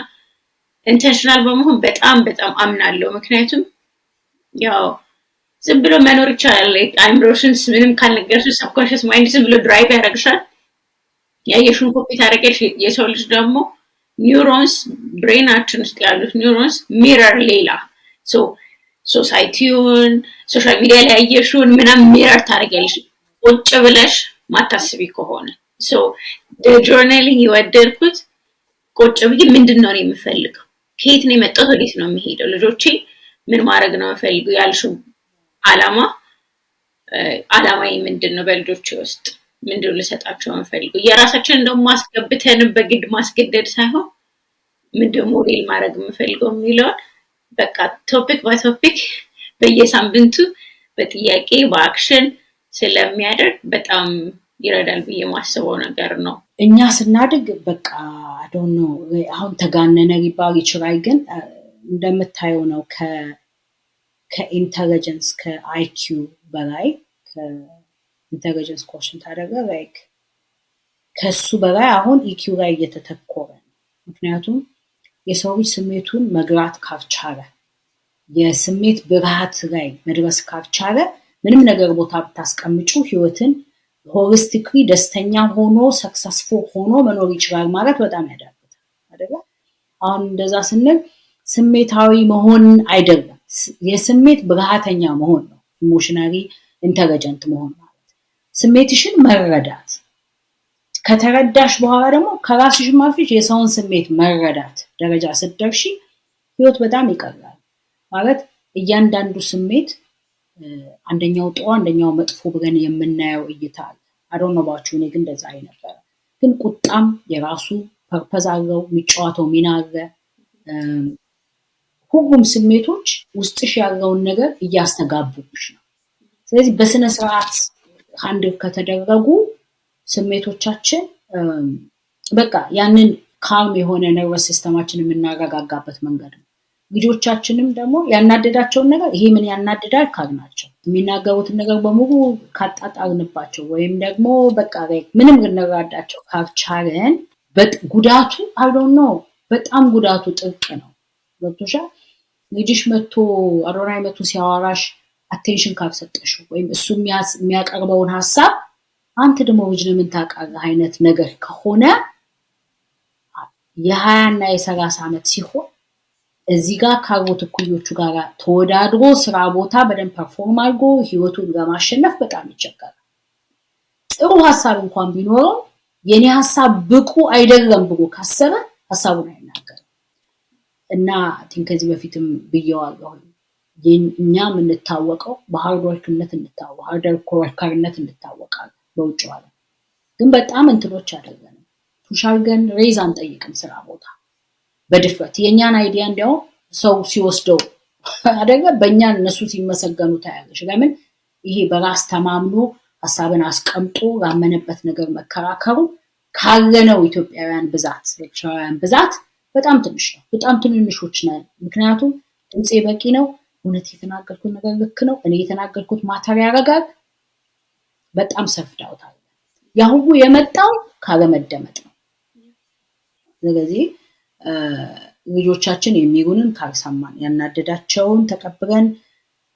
Speaker 2: intentional በመሆን በጣም በጣም አምናለሁ። ምክንያቱም ያው ዝም ብሎ መኖር ይቻላል። አይምሮሽን ምንም ካልነገርሽ subconscious mind ዝም ብሎ drive ያደርግሻል። ያየሽውን ኮፒ ታደርጊያለሽ። የሰው ልጅ ደግሞ neurons፣ brain ኣችን ውስጥ ያሉት neurons mirror ሌላ society ውን፣ social media ላይ ያየሽውን ምናምን mirror ታደርጊያለሽ ቁጭ ብለሽ ማታስቢ ከሆነ። Journaling የወደድኩት ቁጭ ብዬ ምንድን ነው የምፈልገው፣ ከየት ነው የመጣሁት፣ ወዴት ነው የሚሄደው፣ ልጆቼ ምን ማድረግ ነው የምፈልገው ያልሽው አላማ፣ አላማዬ ምንድን ነው፣ በልጆቼ ውስጥ ምንድን ነው ልሰጣቸው የምፈልገው፣ የራሳችንን ደግሞ ማስገብተን በግድ ማስገደድ ሳይሆን ምንድን ሞዴል ማድረግ የምፈልገው የሚለውን በቃ topic በ topic በየሳምንቱ በጥያቄ በ action ስለሚያደርግ በጣም ይረዳል ብዬ የማስበው ነገር ነው።
Speaker 1: እኛ ስናድግ በቃ I don't know፣ አሁን ተጋነነ ሊባል ይችላል፣ ግን እንደምታየው ነው፣ ከ intelligence፣ ከ IQ በላይ፣ ከ intelligence quotient አደረገ like ከሱ በላይ አሁን EQ ላይ እየተተኮረ ነው። ምክንያቱም የሰው ልጅ ስሜቱን መግራት ካልቻለ፣ የስሜት ብልሃት ላይ መድረስ ካልቻለ፣ ምንም ነገር ቦታ ብታስቀምጩ ህይወትን holistically ደስተኛ ሆኖ successful ሆኖ መኖር ይችላል ማለት በጣም ያዳግታል አይደለ? አሁን እንደዛ ስንል ስሜታዊ መሆን አይደለም፣ የስሜት ብልሃተኛ መሆን ነው። Emotionally intelligent መሆን ማለት ስሜትሽን መረዳት፣ ከተረዳሽ በኋላ ደግሞ ከራስሽም አልፈሽ የሰውን ስሜት መረዳት ደረጃ ስትደርሺ ህይወት በጣም ይቀላል። ማለት እያንዳንዱ ስሜት አንደኛው ጥሩ አንደኛው መጥፎ ብለን የምናየው እይታ አለ። I don't know about you፣ እኔ ግን እንደዛ ነበረ። ግን ቁጣም የራሱ purpose አለው፣ የሚጫወተው ሚና አለ። ሁሉም ስሜቶች ውስጥሽ ያለውን ነገር እያስተጋቡብሽ ነው። ስለዚህ በስነ ስርዓት handle ከተደረጉ ስሜቶቻችን በቃ ያንን calm የሆነ nervous system ኣችን የምናረጋጋበት መንገድ ነው። ልጆቻችንም ደግሞ ያናደዳቸውን ነገር ይሄ ምን ያናድዳል ካልናቸው፣ የሚናገሩትን ነገር በሙሉ ካጣጣልንባቸው ወይም ደግሞ በቃ ምንም ልንረዳቸው ካልቻለን ጉዳቱ I don't know፣ በጣም ጉዳቱ ጥልቅ ነው። ገብቶሻል? ልጅሽ መጥቶ አዶናይ መጥቶ ሲያወራሽ attention ካልሰጠሽው ወይም እሱ የሚያቀርበውን ሀሳብ አንተ ደግሞ ልጅ ነህ ምን ታውቃለህ አይነት ነገር ከሆነ የ20 እና የ30 ዓመት ሲሆን እዚህ ጋር ካሉት እኩዮቹ ጋር ተወዳድሮ ስራ ቦታ በደንብ perform አድርጎ ህይወቱን ለማሸነፍ በጣም ይቸገራል። ጥሩ ሀሳብ እንኳን ቢኖረው የኔ ሀሳብ ብቁ አይደለም ብሎ ካሰበ ሀሳቡን አይናገርም። እና think ከዚህ በፊትም ብየዋለሁ፣ እኛ የምንታወቀው በ hard work ነት hard worker ነት እንታወቃለን በውጭ ዓለም፣ ግን በጣም እንትኖች አይደለንም። Push አድርገን raise አንጠይቅም ስራ ቦታ በድፍረት። የእኛን idea እንዲያውም ሰው ሲወስደው አደለ በእኛ እነሱ ሲመሰገኑ ታያለሽ። ለምን? ይሄ በራስ ተማምኖ ሀሳብን አስቀምጦ ላመነበት ነገር መከራከሩ ካለነው ኢትዮጵያውያን ብዛት፣ ኤርትራውያን ብዛት በጣም ትንሽ ነው። በጣም ትንንሾች ነን። ምክንያቱም ድምፄ በቂ ነው፣ እውነት የተናገርኩት ነገር ልክ ነው፣ እኔ የተናገርኩት matter ያደርጋል። በጣም self doubt አለ። ያ ሁሉ የመጣው ካለመደመጥ ነው። ስለዚህ ልጆቻችን የሚሉንን ካልሰማን፣ ያናደዳቸውን ተቀብለን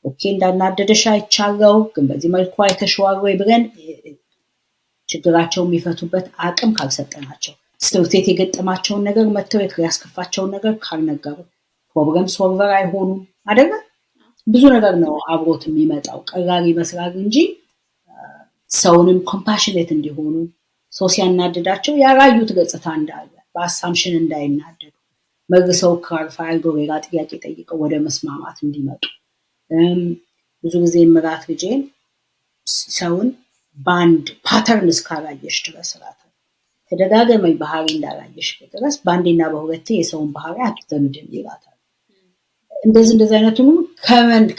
Speaker 1: okay እንዳናደደሽ አይቻለው፣ ግን በዚህ መልኩ አይተሸዋል ወይ ብለን ችግራቸው የሚፈቱበት አቅም ካልሰጠናቸው፣ ትምህርት ቤት የገጠማቸውን ነገር መጥተው ያስከፋቸውን ነገር ካልነገሩ problem solver አይሆኑም አደለ? ብዙ ነገር ነው አብሮት የሚመጣው። ቀላል ይመስላል እንጂ ሰውንም compassionate እንዲሆኑ፣ ሰው ሲያናድዳቸው ያላዩት ገጽታ እንዳለ በ assumption እንዳይናደዱ፣ መልሰው clarify አድርገው ሌላ ጥያቄ ጠይቀው ወደ መስማማት እንዲመጡ። ብዙ ጊዜ ምራት ልጄን ሰውን በአንድ pattern እስካላየሽ ድረስ እላታለሁ። ተደጋጋሚ ባህሪ እንዳላየሽ ድረስ በአንዴና በሁለቴ የሰውን ባህሪ አትደምድም ይላታል። እንደዚህ እንደዚህ አይነቱን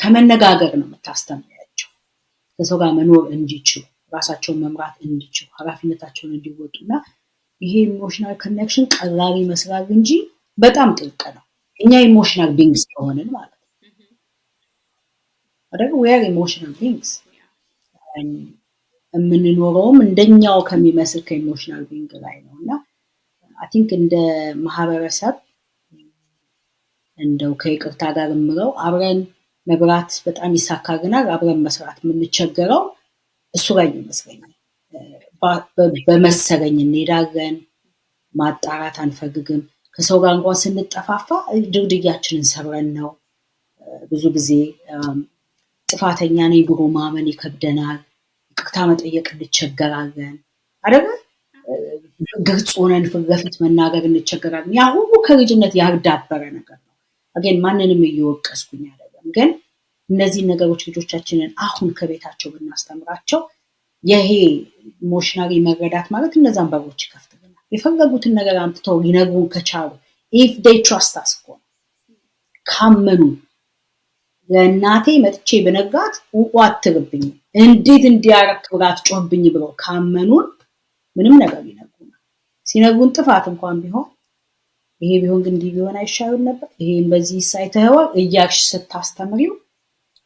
Speaker 1: ከመነጋገር ነው የምታስተምሪያቸው፣ ከሰው ጋር መኖር እንዲችሉ፣ ራሳቸውን መምራት እንዲችሉ፣ ኃላፊነታቸውን እንዲወጡ። እና ይሄ emotional connection ቀላል ይመስላል እንጂ በጣም ጥልቅ ነው። እኛ emotional beings ስለሆንን ማለት ነው አይደል? We are emotional beings። የምንኖረውም እንደኛው ከሚመስል ከ emotional being ላይ ነው። እና I think እንደ ማህበረሰብ እንደው ከይቅርታ ጋር የምለው አብረን መብራት በጣም ይሳካልናል፣ አብረን መስራት የምንቸገረው እሱ ላይ ይመስለኛል። በመሰለኝ እንሄዳለን፣ ማጣራት አንፈልግም። ከሰው ጋር እንኳን ስንጠፋፋ ድልድያችንን ሰብረን ነው። ብዙ ጊዜ ጥፋተኛ ነኝ ብሎ ማመን ይከብደናል። ይቅርታ መጠየቅ እንቸገራለን አይደለ? ግልጽ ሆነን ፊት ለፊት መናገር እንቸገራለን። ያ ሁሉ ከልጅነት ያልዳበረ ነገር ነው። Again ማንንም እየወቀስኩኝ አይደለም፣ ግን እነዚህን ነገሮች ልጆቻችንን አሁን ከቤታቸው ብናስተምራቸው ይሄ emotionally መረዳት ማለት እነዛን በሮች ይከፍትልናል። የፈለጉትን ነገር አምጥተው ሊነግሩን ከቻሉ፣ if they trust us እኮ ነው፣ ካመኑ፣ ለእናቴ መጥቼ ብነግራት ውቁ አትልብኝም፣ እንዴት እንዲያረክ ብላ አትጮህብኝ ብለው ካመኑን ምንም ነገር ይነግሩናል። ሲነግሩን ጥፋት እንኳን ቢሆን ይሄ ቢሆን ግን እንዲህ ቢሆን አይሻልም ነበር፣ ይሄን በዚህ ሳይተኸዋል እያልሽ ስታስተምሪው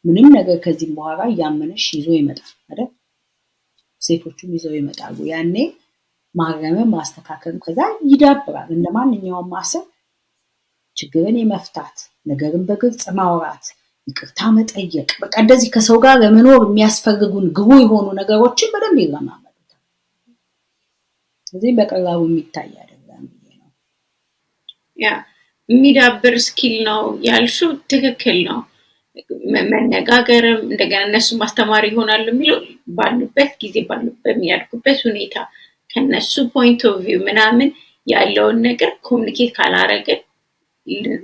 Speaker 1: ምንም ነገር ከዚህም በኋላ እያመነሽ ይዞ ይመጣል አይደል? ሴቶቹም ይዘው ይመጣሉ። ያኔ ማረምም ማስተካከልም ከዛ ይዳብራል። እንደ ማንኛውም ማሰብ ችግርን የመፍታት፣ ነገርን በግልጽ ማውራት፣ ይቅርታ መጠየቅ፣ በቃ እንደዚህ ከሰው ጋር ለመኖር የሚያስፈልጉን ግቡ የሆኑ ነገሮችን በደንብ ይለማመዱታል። ስለዚህ በቀላሉ የሚታይ አይደለም ብዬ ነው።
Speaker 2: Yeah፣ የሚዳብር skill ነው ያልሽው ትክክል ነው። መነጋገርም እንደገና እነሱ ማስተማር ይሆናሉ የሚለው ባሉበት ጊዜ ባሉበት በሚያድጉበት ሁኔታ ከነሱ point of view ምናምን ያለውን ነገር communicate ካላረግን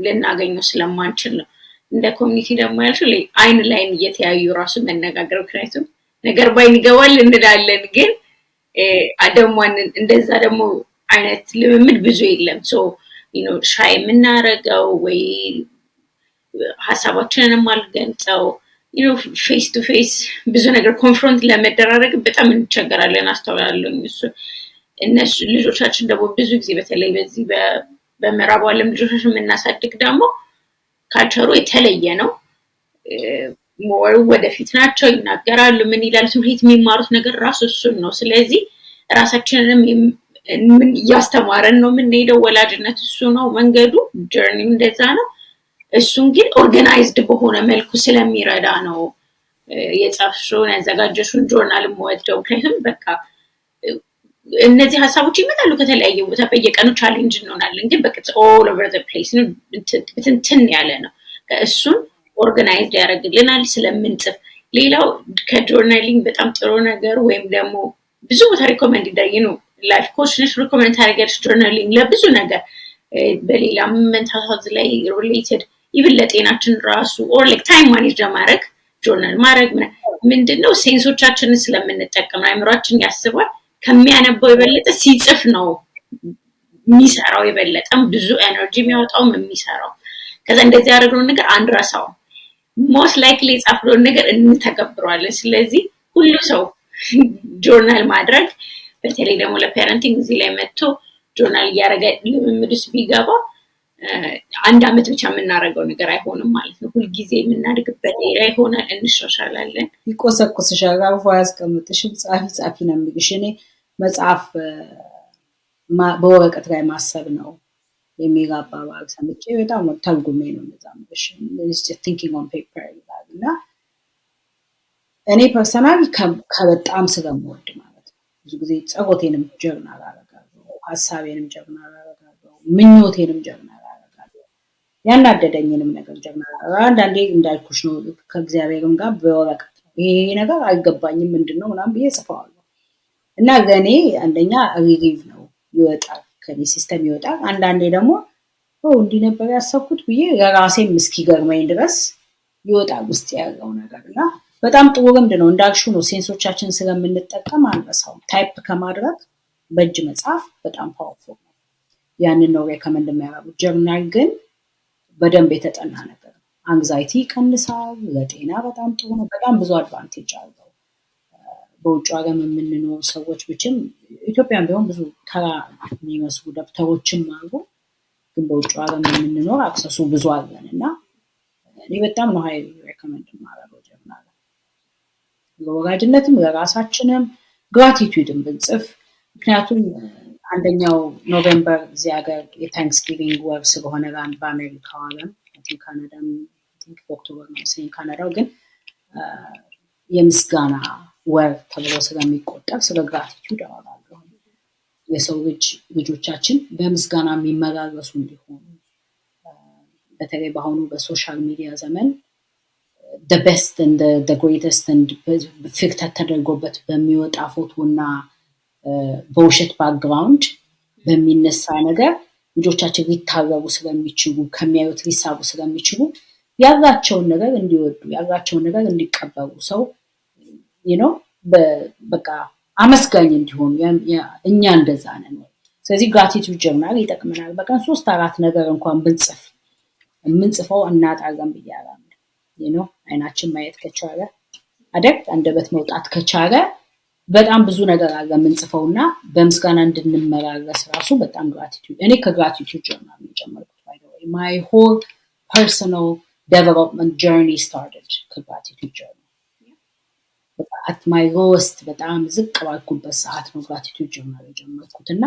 Speaker 2: ልናገኘው ስለማንችል ነው። እንደ community ደግሞ ያልሽው አይን ላይን እየተያዩ ራሱ መነጋገር፣ ምክንያቱም ነገር ባይን ይገባል እንላለን፣ ግን ደግሞ እንደዛ ደግሞ አይነት ልምምድ ብዙ የለም። So shy የምናረገው ወይ ሀሳባችንን አልገልጸው face to face ብዙ ነገር confront ለመደራረግ በጣም እንቸገራለን። አስተውላለሁ እሱ። እነሱ ልጆቻችን ደግሞ ብዙ ጊዜ በተለይ በዚህ በምዕራቡ ዓለም ልጆቻችን የምናሳድግ ደግሞ culture ኡ የተለየ ነው። More ወደፊት ናቸው፣ ይናገራሉ፣ ምን ይላሉ። ትምህርት ቤት የሚማሩት ነገር ራሱ እሱን ነው። ስለዚህ ራሳችንንም ምን እያስተማረን ነው የምንሄደው። ወላጅነት እሱ ነው መንገዱ፣ journey ው እንደዛ ነው። እሱን ግን organized በሆነ መልኩ ስለሚረዳ ነው የጻፍሽውን ያዘጋጀሽውን ጆርናል የምወደው። ምክንያቱም በቃ እነዚህ ሀሳቦች ይመጣሉ ከተለያየ ቦታ፣ በየቀኑ challenge እንሆናለን፣ ግን በቃ all over the place ብትንትን ያለ ነው። እሱን organized ያደርግልናል ስለምንጽፍ። ሌላው ከ journaling በጣም ጥሩ ነገር ወይም ደግሞ ብዙ ቦታ recommend ይደረግ ነው፣ life coach ነሽ፣ recommend ታደርጊያለሽ journaling ለብዙ ነገር፣ በሌላም mental health ላይ related፣ even ለጤናችን ራሱ or like time manage ለማድረግ ጆርናል ማድረግ። ምንድነው፣ sense ኦቻችንን ስለምንጠቀም አእምሯችን ያስባል። ከሚያነበው የበለጠ ሲጽፍ ነው የሚሰራው፣ የበለጠም ብዙ energy የሚያወጣውም የሚሰራው። ከዛ እንደዚህ ያደረግነውን ነገር አንረሳውም። Most likely የጻፍነውን ነገር እንተገብረዋለን። ስለዚህ ሁሉ ሰው ጆርናል ማድረግ፣ በተለይ ደግሞ ለ parenting እዚህ ላይ መጥቶ ጆርናል እያደረገ ልምምድ ውስጥ ቢገባ አንድ አመት ብቻ የምናደርገው ነገር አይሆንም ማለት ነው። ሁልጊዜ የምናድግበት area ይሆናል፣ እንሻሻላለን።
Speaker 1: ይቆሰቁስሻል፣ አርፎ አያስቀምጥሽም። ጻፊ ጻፊ ነው የሚልሽ። እኔ መጽሐፍ በወረቀት ላይ ማሰብ ነው የሚል አባባል ሰምቼ በጣም ተርጉሜ ነው እንደዛ የምልሽ። Thinking on paper ይላል። እና እኔ personally ከበጣም ስለምወድ ማለት ነው፣ ብዙ ጊዜ ጸሎቴንም ጀርናል አደርጋለሁ፣ ሀሳቤንም ጀርናል አደርጋለሁ፣ ምኞቴንም ጀርናል አደርጋለሁ፣ ያናደደኝንም ነገር ጀርናል አደርጋለሁ። አንዳንዴ እንዳልኩሽ ነው፣ ከእግዚአብሔርም ጋር በወረቀት ነው፣ ይሄ ነገር አይገባኝም፣ ምንድን ነው ምናምን ብዬ ጽፈዋለሁ። እና ለእኔ አንደኛ relief ነው፣ ይወጣል፣ ከኔ system ይወጣል። አንዳንዴ ደግሞ እንዲህ ነበር ያሰብኩት ብዬ ለራሴም እስኪገርመኝ ድረስ ይወጣል ውስጥ ያለው ነገር። እና በጣም ጥሩ ልምድ ነው። እንዳልሽው ነው፣ sense ኦቻችን ስለምንጠቀም አንረሳውም። Type ከማድረግ በእጅ መጻፍ በጣም powerful ነው። ያንን ነው recommend የሚያደርጉት። ጀርናል ግን በደንብ የተጠና ነገር ነው። Anxiety ይቀንሳል፣ ለጤና በጣም ጥሩ ነው። በጣም ብዙ advantage አለው። በውጭ ዓለም የምንኖር ሰዎች ብችም ኢትዮጵያም ቢሆን ብዙ ተራ የሚመስሉ ደብተሮችም አሉ። ግን በውጭ ዓለም የምንኖር access ኡ ብዙ አለን እና እኔ በጣም ነው highly recommend የማደርገው ጀርናል፣ ለወላጅነትም ለራሳችንም gratitude ን ብንጽፍ። ምክንያቱም አንደኛው November እዚህ ሀገር የ Thanksgiving ወር ስለሆነ በአሜሪካው ዓለም፣ ካናዳም October ነው መሰለኝ ካናዳው፣ ግን የምስጋና ወር ተብሎ ስለሚቆጠር ስለ gratitude አወራለሁ። የሰው ልጅ ልጆቻችን በምስጋና የሚመላለሱ እንዲሆኑ፣ በተለይ በአሁኑ በ social media ዘመን best, greatest filter ተደርጎበት በሚወጣ ፎቶ እና በውሸት background በሚነሳ ነገር ልጆቻችን ሊታረቡ ስለሚችሉ፣ ከሚያዩት ሊሳቡ ስለሚችሉ፣ ያላቸውን ነገር እንዲወዱ፣ ያላቸውን ነገር እንዲቀበሉ፣ ሰው ነው በቃ አመስጋኝ እንዲሆኑ፣ እኛ እንደዛ ነን ወይ? ስለዚህ gratitude journal ይጠቅመናል። በቀን ሶስት አራት ነገር እንኳን ብንጽፍ፣ የምንጽፈው እናጣለን ብዬ አላምንም። አይናችን ማየት ከቻለ አደግ አንደበት መውጣት ከቻለ በጣም ብዙ ነገር አለ የምንጽፈው። እና በምስጋና እንድንመላለስ ራሱ በጣም gratitude፣ እኔ ከ gratitude journal ነው የጀመርኩት። By the way, my whole personal development journey started ከ gratitude journal። At my lowest፣ በጣም ዝቅ ባልኩበት ሰዓት ነው gratitude journal የጀመርኩት። እና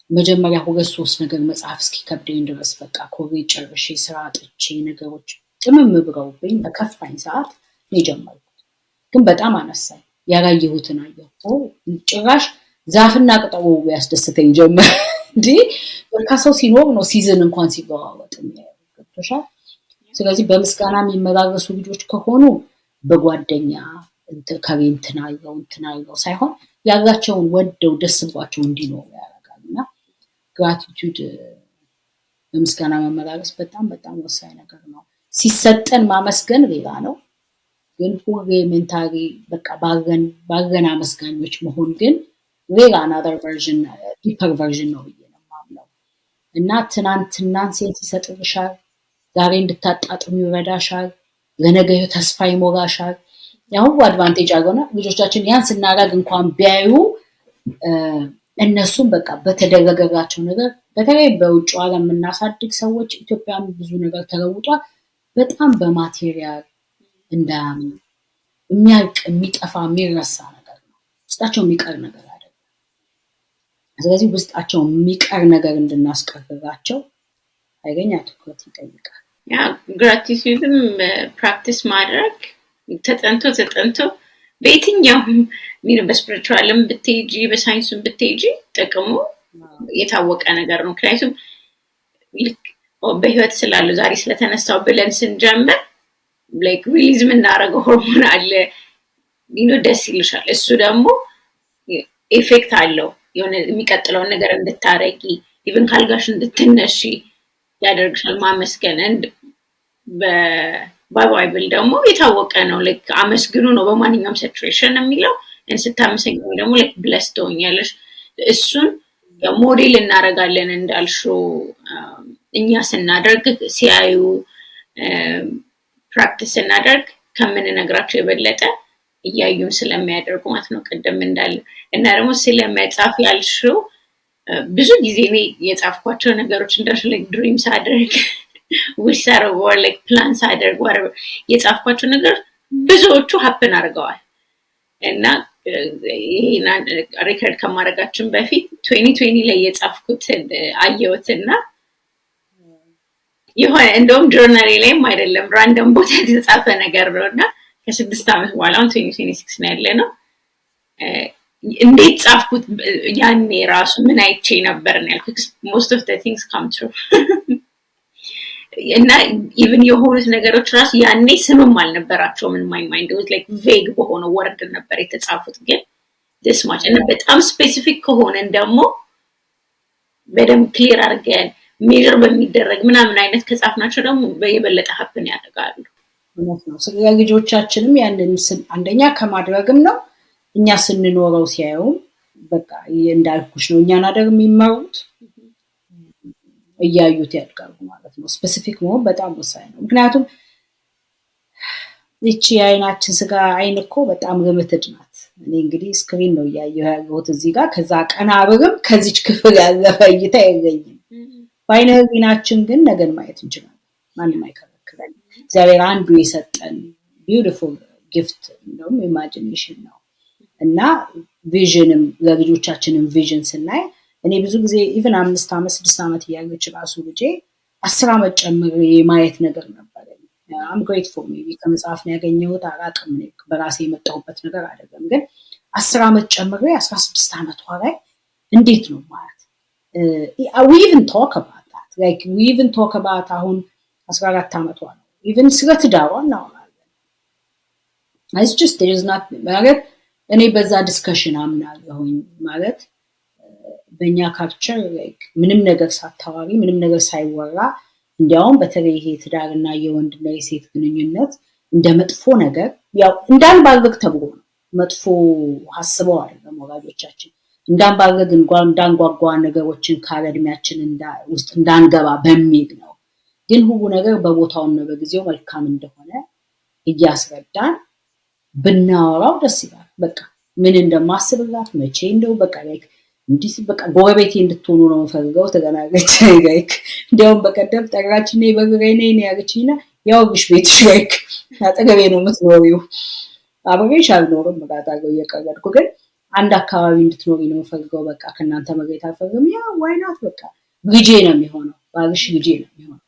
Speaker 1: መጀመሪያ ሁለት ሶስት ነገር መጽሐፍ እስኪከብደኝ ድረስ፣ በቃ ኮሌጅ ጨርሼ ስራ አጥቼ ነገሮች ጥምም ብለውብኝ በከፋኝ ሰዓት ነው የጀመርኩት። ግን በጣም አነሳኝ። ያላየሁትን አየሁ። ጭራሽ ዛፍና ቅጠሉ ያስደስተኝ ጀመር። እንዲህ በቃ ሰው ሲኖር ነው season እንኳን ሲለዋወጥ የሚያየው። ገብቶሻል? ስለዚህ በምስጋና የሚመላለሱ ልጆች ከሆኑ በጓደኛ ከቤ እንትን አለው እንትን አለው ሳይሆን ያላቸውን ወደው ደስ ብሏቸው እንዲኖሩ ያደርጋል። እና gratitude፣ በምስጋና መመላለስ በጣም በጣም ወሳኝ ነገር ነው። ሲሰጠን ማመስገን ሌላ ነው፣ ግን ሁሌ mentally በቃ ባለን ባለን አመስጋኞች መሆን ግን ሌላ another version፣ deeper version ነው ብዬ ነው የማምነው። እና ትናንትናን sense ይሰጥልሻል፣ ዛሬ እንድታጣጥም ይረዳሻል፣ ለነገ ተስፋ ይሞላሻል። ያ ሁሉ advantage አለውና ልጆቻችን ያን ስናደርግ እንኳን ቢያዩ እነሱም በቃ በተደረገላቸው ነገር፣ በተለይ በውጭ ዓለም የምናሳድግ ሰዎች፣ ኢትዮጵያም ብዙ ነገር ተለውጧል። በጣም በ material እንዳያምኑ፣ የሚያልቅ፣ የሚጠፋ፣ የሚረሳ ነገር ነው። ውስጣቸው የሚቀር ነገር አይደለም። ስለዚህ ውስጣቸው የሚቀር ነገር እንድናስቀርላቸው ኃይለኛ ትኩረት ይጠይቃል።
Speaker 2: Yeah, gratitude ም practice ማድረግ ተጠንቶ ተጠንቶ በየትኛውም በ spiritual ም ብትሄጂ በሳይንሱም ብትሄጂ ጥቅሙ የታወቀ ነገር ነው። ምክንያቱም ልክ በህይወት ስላለው ዛሬ ስለተነሳው ብለን ስንጀምር like release የምናደርገው ሆርሞን አለ፣ ደስ ይልሻል። እሱ ደግሞ effect አለው፣ የሆነ የሚቀጥለውን ነገር እንድታረጊ፣ even ካልጋሽ እንድትነሺ ያደርግሻል። ማመስገን በ Bible ደግሞ የታወቀ ነው። Like አመስግኑ ነው በማንኛውም situation የሚለው። ስታመሰግኑ ደግሞ like bless ትሆኛለሽ። እሱን ሞዴል እናደርጋለን እንዳልሽው፣ እኛ ስናደርግ ሲያዩ፣ practice ስናደርግ ከምንነግራቸው የበለጠ እያዩን ስለሚያደርጉ ማለት ነው። ቅድም እንዳለ እና ደግሞ ስለ መጻፍ ያልሽው፣ ብዙ ጊዜ እኔ የጻፍኳቸው ነገሮች እንዳልሽው like dream ሳደርግ፣ wish ሳደርግ or like plan ሳደርግ የጻፍኳቸው ነገሮች ብዙዎቹ happen አድርገዋል። እና ይሄን record ከማድረጋችን በፊት 2020 ላይ የጻፍኩትን አየሁትና የሆነ እንደውም ጆርናሌ ላይም አይደለም፣ random ቦታ የተጻፈ ነገር ነው። እና ከ6 ዓመት በኋላ፣ አሁን 2026 ነው ያለ ነው፣ እንዴት ጻፍኩት ያኔ ራሱ ምን አይቼ ነበር ነው ያልኩት። Most of things come true እና even የሆኑት ነገሮች ራሱ ያኔ ስምም አልነበራቸውም። In my mind like vague በሆነ word ነበር የተጻፉት፣ ግን this much እና በጣም specific ከሆነን ደግሞ በደንብ clear አድርገን measure በሚደረግ ምናምን አይነት ከጻፍናቸው ደግሞ የበለጠ happen ያደርጋሉ።
Speaker 1: እውነት ነው። ለልጆቻችንም ያንን አንደኛ ከማድረግም ነው፣ እኛ ስንኖረው ሲያዩም በቃ እንዳልኩሽ ነው። እኛን አደር የሚመሩት እያዩት ያድጋሉ ማለት ነው። Specific መሆን በጣም ወሳኝ ነው። ምክንያቱም ይቺ የአይናችን ስጋ አይን እኮ በጣም limited ናት። እኔ እንግዲህ screen ነው እያየሁ ያለሁት እዚህ ጋር፣ ከዛ ቀና ብርም ከዚች ክፍል ያለፈ እይታ የለኝም። በአይነ ህሊናችን ግን ነገን ማየት እንችላለን። ማንም አይከለክለን። እግዚአብሔር አንዱ የሰጠን beautiful gift እንደውም imagination ነው። እና vision ም ለልጆቻችንም vision ስናይ እኔ ብዙ ጊዜ even 5 ዓመት 6 ዓመት እያለች ራሱ ልጄ 10 ዓመት ጨምሬ የማየት ነገር ነበረኝ። I'm grateful፣ maybe ከመጽሐፍ ነው ያገኘሁት፣ አላውቅም፣ በራሴ የመጣሁበት ነገር አይደለም። ግን 10 ዓመት ጨምሬ 16 ዓመቷ ላይ እንዴት ነው ማለት we even talk about that, like we even talk about አሁን 14 ዓመቷ ነው፣ even ስለ ትዳሯ እናወራለን። It's just there is not ማለት እኔ በዛ discussion አምናለሁኝ። ማለት በእኛ culture ምንም ነገር ሳታዋሪ፣ ምንም ነገር ሳይወራ፣ እንዲያውም በተለይ ይሄ ትዳርና የወንድና የሴት ግንኙነት እንደ መጥፎ ነገር፣ ያው እንዳንባልግ ተብሎ ነው። መጥፎ አስበው አይደለም ወላጆቻችን፣ እንዳንባልግ፣ እንዳንጓጓ፣ ነገሮችን ካለ እድሜያችን ውስጥ እንዳንገባ በሚል ነው። ግን ሁሉ ነገር በቦታውና በጊዜው መልካም እንደሆነ እያስረዳን ብናወራው ደስ ይላል። በቃ ምን እንደማስብላት፣ መቼ እንደው በቃ like እንዲህ በቃ ጎረቤቴ እንድትሆኑ ነው የምፈልገው ተገናገች። Like እንዲያውም በቀደም ጠራችኝ፣ በግሬ ነይ ነው ያለችኝና ያውግሽ ቤትሽ like አጠገቤ ነው የምትኖሪው፣ አብሬሽ አልኖርም እላታለሁ እየቀለድኩ፣ ግን አንድ አካባቢ እንድትኖሪ ነው የምፈልገው። በቃ ከእናንተ መገኘት አልፈልግም። Yeah, why not? በቃ ልጄ ነው የሚሆነው ባልሽ፣ ልጄ ነው የሚሆነው፣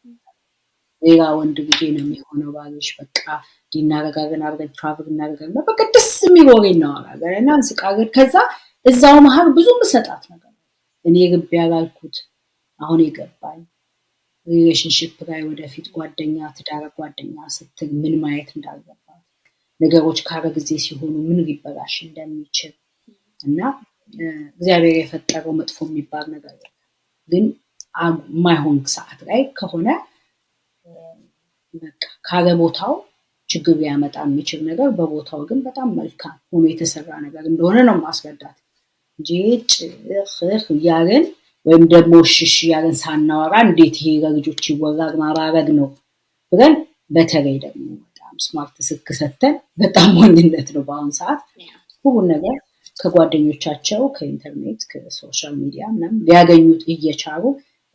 Speaker 1: ሌላ ወንድ ልጄ ነው የሚሆነው ባልሽ። በቃ እንዲህ እናደርጋለን፣ አብረን travel እናደርጋለን። በቃ ደስ የሚል ወሬ እናወራለን እና እንስቃለን። ከዛ እዛው መሀል ብዙ ምሰጣት ነገር እኔ ግብ ያላልኩት አሁን የገባኝ relationship ላይ ወደፊት ጓደኛ፣ ትዳር ጓደኛ ስትል ምን ማየት እንዳለባት፣ ነገሮች ካለ ጊዜ ሲሆኑ ምን ሊበላሽ እንደሚችል። እና እግዚአብሔር የፈጠረው መጥፎ የሚባል ነገር የለም። ግን የማይሆን ሰዓት ላይ ከሆነ በቃ ካለ ቦታው ችግር ሊያመጣ የሚችል ነገር በቦታው ግን በጣም መልካም ሆኖ የተሰራ ነገር እንደሆነ ነው ማስረዳት እንጂ ጭህ እያልን ወይም ደግሞ ሽሽ እያልን ሳናወራ እንዴት ይሄ ለልጆች ይወራል ማባረግ ነው ብለን፣ በተለይ ደግሞ በጣም smart ስልክ ሰተን በጣም ሞኝነት ነው። በአሁን ሰዓት ሁሉን ነገር ከጓደኞቻቸው፣ ከኢንተርኔት፣ ከ social media ምናምን ሊያገኙት እየቻሉ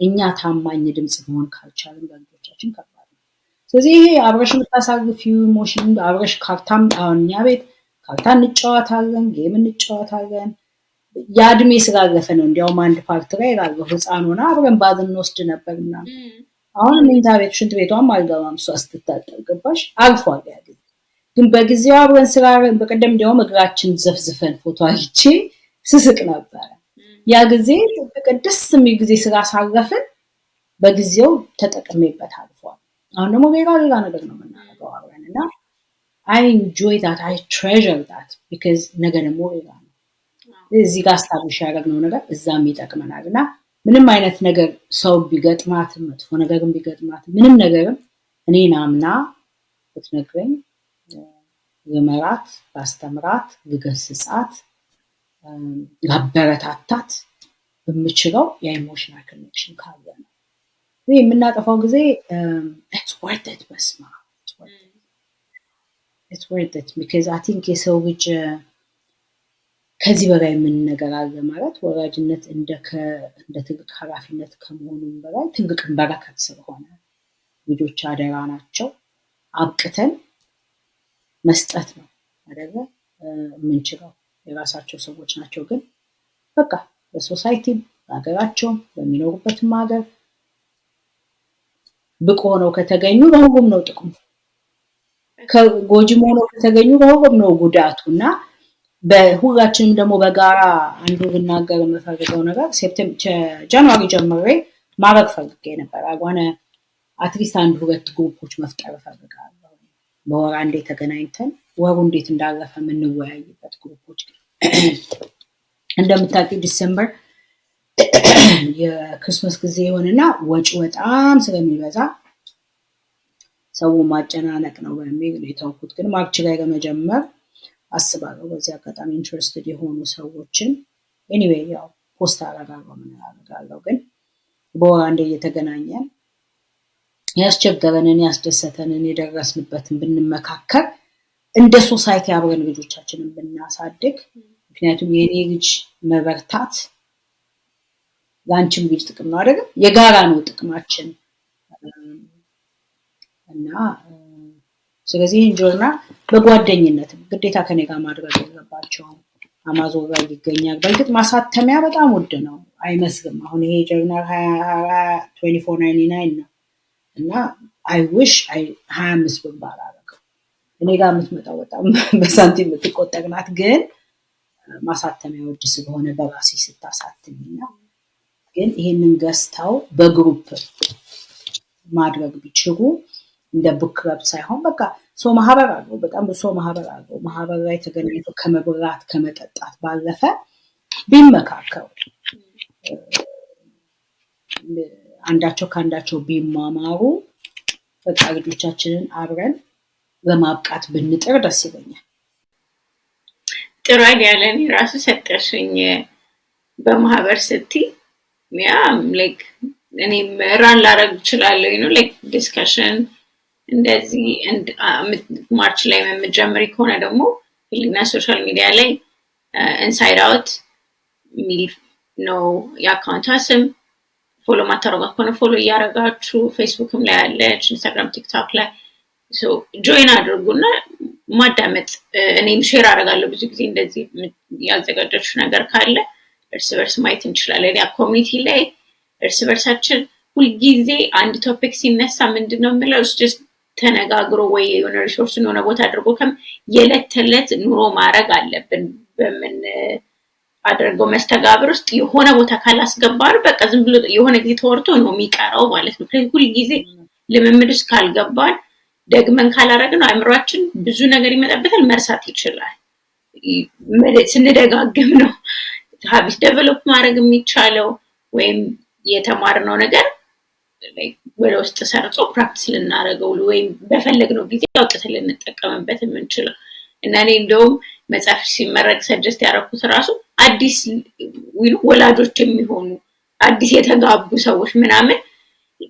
Speaker 1: እኛ ታማኝ ድምፅ መሆን ካልቻልን ለልጆቻችን ከባድ ነው። ስለዚህ ይሄ አብረሽ የምታሳልፊው emotion፣ አብረሽ ካርታም፣ አሁን እኛ ቤት ካርታ እንጫወታለን፣ game እንጫወታለን። ያ እድሜ ስላለፈ ነው። እንዲያውም አንድ part ላይ እላለሁ፣ ህፃን ሆና አብረን bath እንወስድ ነበር ምናምን። አሁን መኝታ ቤት ሽንት ቤቷም አልገባም እሷ ስትታጠብ፣ ገባሽ? አልፏል ያ ጊዜ። ግን በጊዜው አብረን ስራ በቀደም እንዲያውም እግራችን ዘፍዝፈን ፎቶ አይቼ ስስቅ ነበረ። ያ ጊዜ ደስ የሚል ጊዜ ስላሳለፍን በጊዜው ተጠቅሜበት አልፏል። አሁን ደግሞ ሌላ ሌላ ነገር ነው የምናደርገው አብረን እና I enjoy that, I treasure that, because ነገ ደግሞ ሌላ ነው። እዚህ ጋር establish ያደረግነው ነገር እዛም ይጠቅመናል። እና ምንም አይነት ነገር ሰው ቢገጥማትም፣ መጥፎ ነገርም ቢገጥማትም፣ ምንም ነገርም እኔን አምና ብትነግረኝ ልመራት፣ ላስተምራት፣ ልገስጻት፣ ላበረታታት በምችለው የ emotional connection ካለ ነው። ይህ የምናጠፋው ጊዜ it's worth it። በስመ አብ፣ it's worth it, because I think የሰው ልጅ ከዚህ በላይ ምን ነገር አለ? ማለት ወላጅነት እንደ ትልቅ ኃላፊነት ከመሆኑም በላይ ትልቅም በረከት ስለሆነ ልጆች አደራ ናቸው። አብቅተን መስጠት ነው አይደለ የምንችለው። የራሳቸው ሰዎች ናቸው። ግን በቃ በ society ም በሀገራቸውም በሚኖሩበትም ሀገር ብቁ ሆነው ከተገኙ ለሁሉም ነው ጥቅሙ። ጎጂም ሆነው ከተገኙ ለሁሉም ነው ጉዳቱ። እና በሁላችንም ደግሞ በጋራ አንዱ ልናገር የምፈልገው ነገር January ጀምሬ ማድረግ ፈልጌ ነበር። I wanna at least አንድ ሁለት group ኦች መፍጠር እፈልጋለሁ። በወር አንዴ ተገናኝተን ወሩ እንዴት እንዳለፈ የምንወያይበት group ኦች። እንደምታውቂው December የ Christmas ጊዜ ይሆንና ወጪ በጣም ስለሚበዛ ሰው ማጨናነቅ ነው በሚል ነው የተውኩት። ግን March ላይ ለመጀመር አስባለሁ። በዚህ አጋጣሚ interested የሆኑ ሰዎችን anyway ያው post አደርጋለሁ፣ ምን አደርጋለሁ። ግን በወር አንዴ እየተገናኘን ያስቸገረንን፣ ያስደሰተንን፣ የደረስንበትን ብንመካከር፣ እንደ society አብረን ልጆቻችንን ብናሳድግ፣ ምክንያቱም የኔ ልጅ መበርታት ለአንቺም ልጅ ጥቅም ነው አይደለም? የጋራ ነው ጥቅማችን። እና ስለዚህ ይህን ጆርናል በጓደኝነትም ግዴታ ከኔ ጋር ማድረግ የለባቸውም። አማዞን ላይ ይገኛል። በእርግጥ ማሳተሚያ በጣም ውድ ነው፣ አይመስልም። አሁን ይሄ ጆርናል 24.99 ነው እና I wish 25 ብር ባላረገው። እኔ ጋር የምትመጣው በጣም በሳንቲም የምትቆጠር ናት። ግን ማሳተሚያ ውድ ስለሆነ በራሴ ስታሳትሚና ግን ይሄንን ገዝተው በ group ማድረግ ቢችሉ እንደ book club ሳይሆን በቃ ሰው ማህበር አለው። በጣም ብዙ ሰው ማህበር አለው። ማህበር ላይ ተገናኝቶ ከመብላት ከመጠጣት ባለፈ ቢመካከሩ፣ አንዳቸው ከአንዳቸው ቢማማሩ፣ በቃ ልጆቻችንን አብረን ለማብቃት ብንጥር ደስ ይለኛል።
Speaker 2: ጥሩ idea ለእኔ ራሱ ሰጠሽኝ። በማህበር ስትይ yeah, like እኔም run ላረግ እችላለሁ ነው like discussion እንደዚህ። March ላይ የምትጀምሪ ከሆነ ደግሞ ህሊና social media ላይ Inside Out የሚል ነው የ account ቷ ስም። Follow ማታረጓት ከሆነ follow እያደረጋችሁ፣ ፌስቡክም ላይ አለች፣ Instagram፣ TikTok ላይ join አድርጉና ማዳመጥ። እኔም share አደርጋለሁ ብዙ ጊዜ እንደዚህ ያዘጋጀችው ነገር ካለ እርስ በርስ ማየት እንችላለን። ያ community ላይ እርስ በርሳችን ሁልጊዜ አንድ topic ሲነሳ ምንድን ነው የምለው ተነጋግሮ ወይ የሆነ resource ን የሆነ ቦታ አድርጎ ከም የዕለት ተዕለት ኑሮ ማድረግ አለብን። በምን አድርገው መስተጋብር ውስጥ የሆነ ቦታ ካላስገባን በቃ ዝም ብሎ የሆነ ጊዜ ተወርቶ ነው የሚቀረው ማለት ነው። ሁልጊዜ ልምምድ ውስጥ ካልገባን፣ ደግመን ካላረግን አእምሯችን ብዙ ነገር ይመጣበታል፣ መርሳት ይችላል። ስንደጋግም ነው habit develop ማድረግ የሚቻለው ወይም የተማርነው ነገር ወደ ውስጥ ሰርጾ practice ልናደርገው ወይም በፈለግነው ጊዜ አውጥተን ልንጠቀምበት የምንችለው። እና እኔ እንደውም መጽሐፍ ሲመረቅ suggest ያደረኩት ራሱ አዲስ ወላጆች የሚሆኑ፣ አዲስ የተጋቡ ሰዎች ምናምን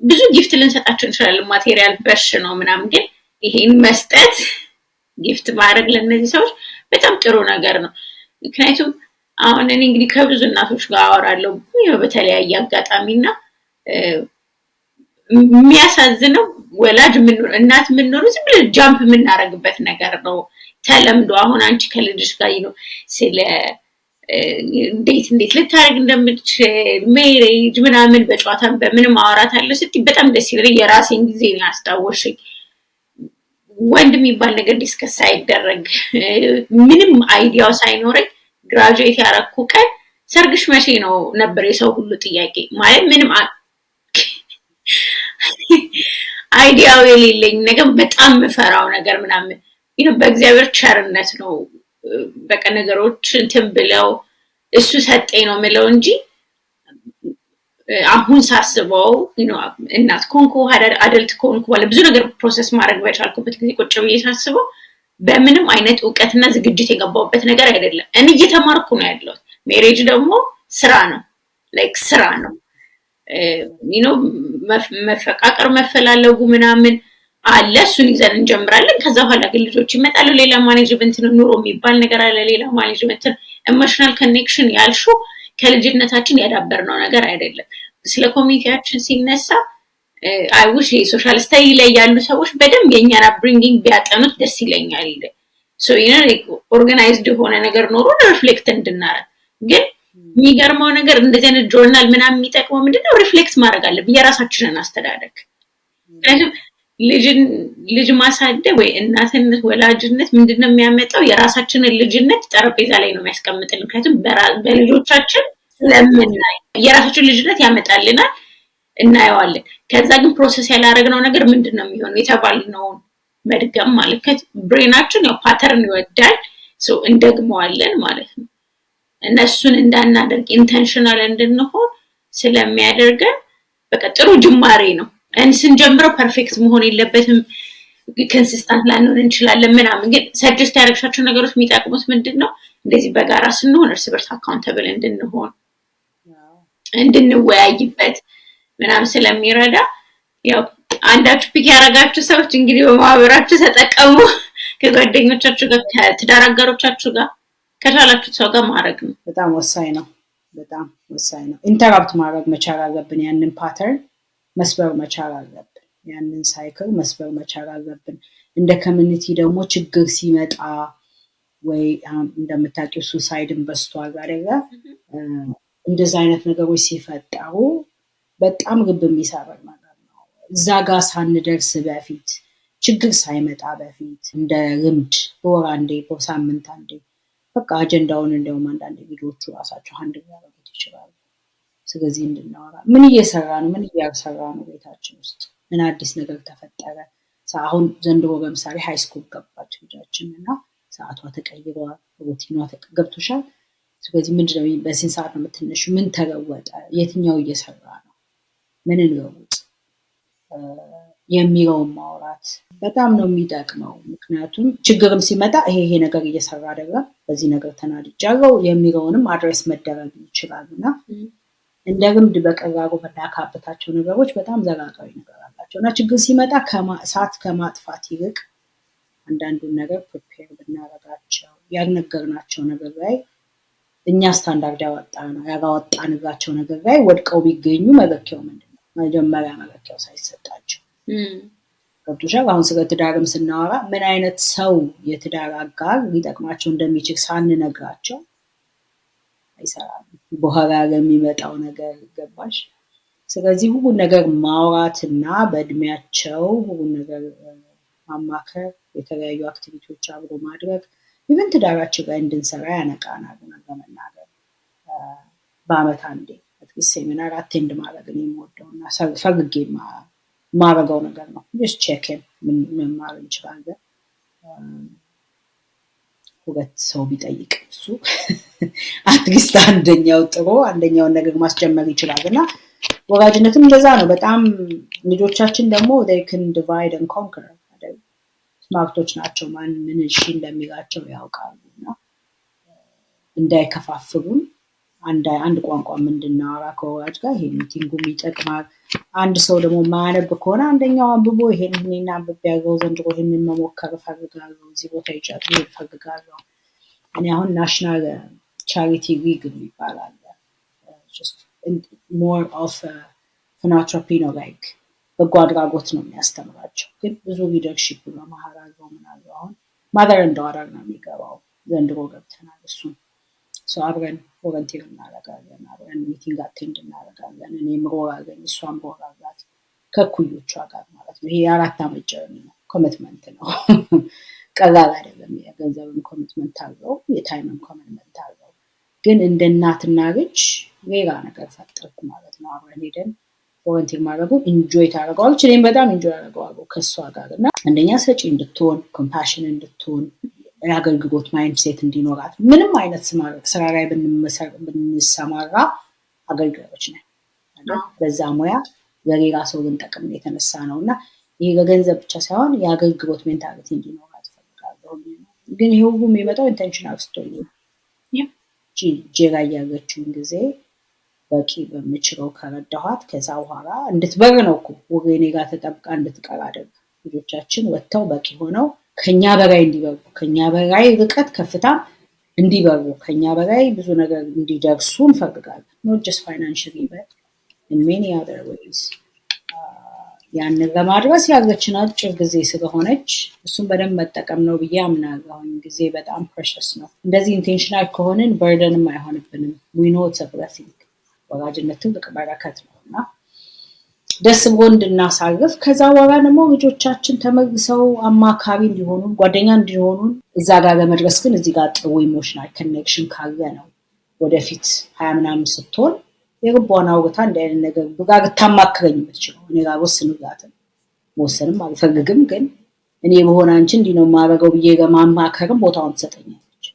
Speaker 2: ብዙ gift ልንሰጣቸው እንችላለን። Material በሽ ነው ምናምን፣ ግን ይሄን መስጠት፣ gift ማድረግ ለእነዚህ ሰዎች በጣም ጥሩ ነገር ነው። ምክንያቱም አሁን እኔ እንግዲህ ከብዙ እናቶች ጋር አወራለሁ በተለያየ አጋጣሚ እና የሚያሳዝነው ወላጅ እናት የምንሆነው ዝም ብለን jump የምናደርግበት ነገር ነው ተለምዶ። አሁን አንቺ ከልጅሽ ጋር ነው ስለ እንዴት እንዴት ልታደርግ እንደምትችል marriage ምናምን በጨዋታም በምንም አወራታለሁ ስትይ በጣም ደስ ይላል። የራሴን ጊዜ ነው ያስታወሽኝ። ወንድ የሚባል ነገር discuss ሳይደረግ፣ ምንም idea ው ሳይኖረኝ graduate ያረኩ ቀን ሰርግሽ መቼ ነው ነበር የሰው ሁሉ ጥያቄ። ማለት ምንም idea ው የሌለኝ ነገር፣ በጣም የምፈራው ነገር ምናምን፣ በእግዚአብሔር ቸርነት ነው በቃ ነገሮች እንትን ብለው እሱ ሰጠኝ ነው ምለው እንጂ አሁን ሳስበው፣ እናት ኮንኩ፣ adult ኮንኩ በኋላ፣ ብዙ ነገር process ማድረግ በቻልኩበት ጊዜ ቁጭ ብዬ ሳስበው በምንም አይነት እውቀትና ዝግጅት የገባሁበት ነገር አይደለም። እኔ እየተማርኩ ነው ያለሁት። Marriage ደግሞ ስራ ነው፣ like ስራ ነው። መፈቃቀር መፈላለጉ ምናምን አለ። እሱን ይዘን እንጀምራለን። ከዛ በኋላ ግን ልጆች ይመጣሉ። ሌላ management ነው። ኑሮ የሚባል ነገር አለ። ሌላ management ነው። Emotional connection ያልሽው ከልጅነታችን ያዳበርነው ነገር አይደለም። ስለ community ያችን ሲነሳ I wish የ social study ላይ ያሉ ሰዎች በደንብ የእኛን upbringing ቢያጠኑት ደስ ይለኛል። Organized የሆነ ነገር ኖሮ reflect እንድናረግ። ግን የሚገርመው ነገር እንደዚህ አይነት ጆርናል ምናምን የሚጠቅመው ምንድነው? Reflect ማድረግ አለብን የራሳችንን አስተዳደግ። ምክንያቱም ልጅ ማሳደግ ወይ እናትነት ወላጅነት ምንድነው የሚያመጣው? የራሳችንን ልጅነት ጠረጴዛ ላይ ነው የሚያስቀምጥልን። ምክንያቱም በልጆቻችን ስለምናይ የራሳችን ልጅነት ያመጣልናል፣ እናየዋለን። ከዛ ግን process ያላረግነው ነገር ምንድን ነው የሚሆነው? የተባልነውን መድገም ማለት። Brain ኣችን ያው pattern ይወዳል፣ እንደግመዋለን ማለት ነው። እነሱን እንዳናደርግ intentional እንድንሆን ስለሚያደርገን በቃ ጥሩ ጅማሬ ነው። ስንጀምረው perfect መሆን የለበትም፣ consistent ላንሆን እንችላለን ምናምን። ግን suggest ያደረግሻቸው ነገሮች የሚጠቅሙት ምንድን ነው? እንደዚህ በጋራ ስንሆን እርስ በርስ accountable እንድንሆን፣ እንድንወያይበት ምናምን ስለሚረዳ፣ ያው አንዳችሁ pick ያደረጋችሁ ሰዎች እንግዲህ በማህበራችሁ ተጠቀሙ። ከጓደኞቻችሁ ጋር፣ ከትዳር አጋሮቻችሁ ጋር፣ ከቻላችሁት ሰው ጋር ማድረግ ነው።
Speaker 1: በጣም ወሳኝ ነው። በጣም ወሳኝ ነው። Interrupt ማድረግ መቻል አለብን። ያንን pattern መስበር መቻል አለብን። ያንን cycle መስበር መቻል አለብን። እንደ community ደግሞ ችግር ሲመጣ ወይ እንደምታውቂው suicide ን በዝቷል አይደለ? እንደዛ አይነት ነገሮች ሲፈጠሩ በጣም ልብ የሚሰብር ነገር ነው። እዛ ጋር ሳንደርስ በፊት፣ ችግር ሳይመጣ በፊት፣ እንደ ልምድ በወር አንዴ፣ በሳምንት አንዴ በቃ አጀንዳውን እንዲያውም አንዳንድ ልጆቹ ራሳቸው አንድ ሊያደርጉት ይችላሉ። ስለዚህ እንድናወራ፣ ምን እየሰራ ነው፣ ምን እያሰራ ነው፣ ቤታችን ውስጥ ምን አዲስ ነገር ተፈጠረ? አሁን ዘንድሮ ለምሳሌ high school ገባች ልጃችን እና ሰዓቷ ተቀይሯል፣ routine ኗ ገብቶሻል። ስለዚህ ምንድነው፣ በስንት ሰዓት ነው የምትነሺው? ምን ተለወጠ? የትኛው እየሰራ ነው? ምን እንለውጥ የሚለውን ማውራት በጣም ነው የሚጠቅመው። ምክንያቱም ችግርም ሲመጣ ይሄ ይሄ ነገር እየሰራ አይደለም፣ በዚህ ነገር ተናድጃለሁ የሚለውንም address መደረግ ይችላል። እና እንደ ልምድ በቀላሉ የምናካብታቸው ነገሮች በጣም ዘላቃዊ ነገር አላቸው። እና ችግር ሲመጣ እሳት ከማጥፋት ይልቅ አንዳንዱን ነገር prepare ብናረጋቸው፣ ያልነገርናቸው ነገር ላይ፣ እኛ ስታንዳርድ ያላወጣንላቸው ነገር ላይ ወድቀው ቢገኙ መለኪያው ምንድን ነው? መጀመሪያ መለኪያው ሳይሰጣቸው፣ ገብቶሻል። አሁን ስለ ትዳርም ስናወራ ምን አይነት ሰው የትዳር አጋር ሊጠቅማቸው እንደሚችል ሳንነግራቸው አይሰራም። በኋላ ለሚመጣው ነገር፣ ገባሽ? ስለዚህ ሁሉን ነገር ማውራትና በእድሜያቸው ሁሉን ነገር ማማከር፣ የተለያዩ activity ዎች አብሮ ማድረግ even ትዳራችን ላይ እንድንሰራ ያነቃናል። ለመናገር በአመት አንዴ at least seminar attend ማድረግ ነው የምወደው እና ፈልጌ የማረገው ነገር ነው። Just check in መማር እንችላለን። ሁለት ሰው ቢጠይቅ እሱ at least አንደኛው ጥሩ አንደኛውን ነገር ማስጀመር ይችላል። እና ወላጅነትም እንደዛ ነው። በጣም ልጆቻችን ደግሞ can divide and conquer፣ smart ኦች ናቸው። ማን ምን እሺ እንደሚላቸው ያውቃሉ። እና እንዳይከፋፍሉን አንድ ቋንቋ እንድናወራ ከወላጅ ጋር ይሄ meeting ኡም ይጠቅማል። አንድ ሰው ደግሞ የማያነብ ከሆነ አንደኛው አንብቦ ይሄን እኔና አንብቤ ያለው ዘንድሮ ይሄንን መሞከር እፈልጋለሁ፣ እዚህ ቦታ ይጫት መሄድ እፈልጋለሁ። እኔ አሁን National Charity League የሚባል አለ። More of philanthropy ነው፣ like በጎ አድራጎት ነው የሚያስተምራቸው። ግን ብዙ leadership በመሀል አለው፣ ምን አለው። አሁን mother and daughter ነው የሚገባው። ዘንድሮ ገብተናል። እሱን አብረን volunteer እናደርጋለን፣ አብረን meeting attend እናደርጋለን። እኔም role አለኝ፣ እሷም role አላት ከኩዮቿ ጋር ማለት ነው። ይሄ የ4 ዓመት journey ነው። Commitment ነው፣ ቀላል አይደለም። የገንዘብም commitment አለው፣ የ time ም commitment አለው። ግን እንደ እናትና ልጅ ሌላ ነገር ፈጠርኩ ማለት ነው። አብረን ሄደን volunteer ማድረጉ enjoy ታደርገዋለች። እኔም በጣም enjoy አደርገዋለሁ ከእሷ ጋር። እና አንደኛ ሰጪ እንድትሆን፣ compassion እንድትሆን፣ የአገልግሎት mindset እንዲኖራት፣ ምንም አይነት ስራ ላይ ብንሰማራ አገልጋዮች ነን። በዛ ሙያ ለሌላ ሰው ልንጠቅም የተነሳ ነው። እና ይሄ ለገንዘብ ብቻ ሳይሆን የአገልግሎት mentality እንዲኖራት እፈልጋለሁ። ግን ይሄ ሁሉ የሚመጣው intentional ስትሆኚ ነው። እጄ ላይ ያለችውን ጊዜ በቂ በምችለው ከረዳኋት ከዛ በኋላ እንድትበር ነው እኮ፣ ወገኔ ጋር ተጠብቃ እንድትቀር አይደለም። ልጆቻችን ወጥተው በቂ ሆነው ከኛ በላይ እንዲበሩ፣ ከኛ በላይ ርቀት ከፍታ እንዲበሩ፣ ከኛ በላይ ብዙ ነገር እንዲደርሱ እንፈልጋለን። Not just financially but in many other ways። ያንን ለማድረስ ያለችን አጭር ጊዜ ስለሆነች እሱን በደንብ መጠቀም ነው ብዬ አምናለሁ። ጊዜ በጣም precious ነው። እንደዚህ intentional ከሆንን burden ም አይሆንብንም። We know it's a blessing። ወላጅነት ትልቅ በረከት ነው እና ደስ ብሎ እንድናሳልፍ፣ ከዛ በኋላ ደግሞ ልጆቻችን ተመልሰው አማካሪ እንዲሆኑን፣ ጓደኛ እንዲሆኑን። እዛ ጋር ለመድረስ ግን እዚህ ጋር ጥሩ emotional connection ካለ ነው። ወደፊት 20 ምናምን ስትሆን የልቧን አውርታ እንዲህ አይነት ነገር ብላ ልታማክረኝ የምትችለው። እኔ አልወስንላትም፣ መወሰንም አልፈልግም። ግን እኔ በሆነ አንቺ እንዲህ ነው የማደርገው ብዬ ለማማከርም ቦታውን ትሰጠኛለች።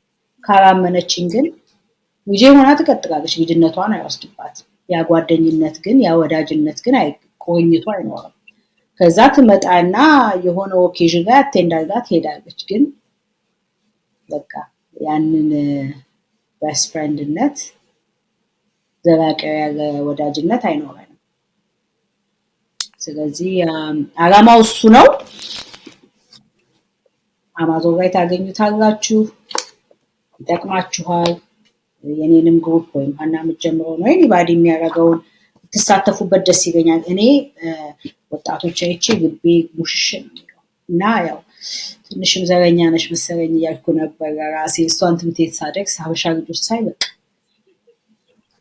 Speaker 1: ካላመነችኝ ግን ልጄ ሆና ትቀጥላለች። ልጅነቷን አይወስድባትም። ያ ጓደኝነት ግን፣ ያ ወዳጅነት ግን ቁርኝቱ አይኖርም። ከዛ ትመጣና የሆነ occasion ላይ attend አድርጋ ትሄዳለች። ግን በቃ ያንን best friend ነት፣ ዘላቂ ያለ ወዳጅነት አይኖረንም። ስለዚህ አላማው እሱ ነው። አማዞን ላይ ታገኙታላችሁ፣ ይጠቅማችኋል። የኔንም group ወይም ሀና የምትጀምረው ነው anybody የሚያደርገውን ትሳተፉበት ደስ ይለኛል። እኔ ወጣቶች አይቼ ልቤ ሙሽሽ ነው የሚለው። እና ያው ትንሽም ዘረኛ ነሽ መሰለኝ እያልኩ ነበር ራሴ። እሷን ትምህርት ቤት ሳደርስ ሀበሻ ልጆች ሳይ በቃ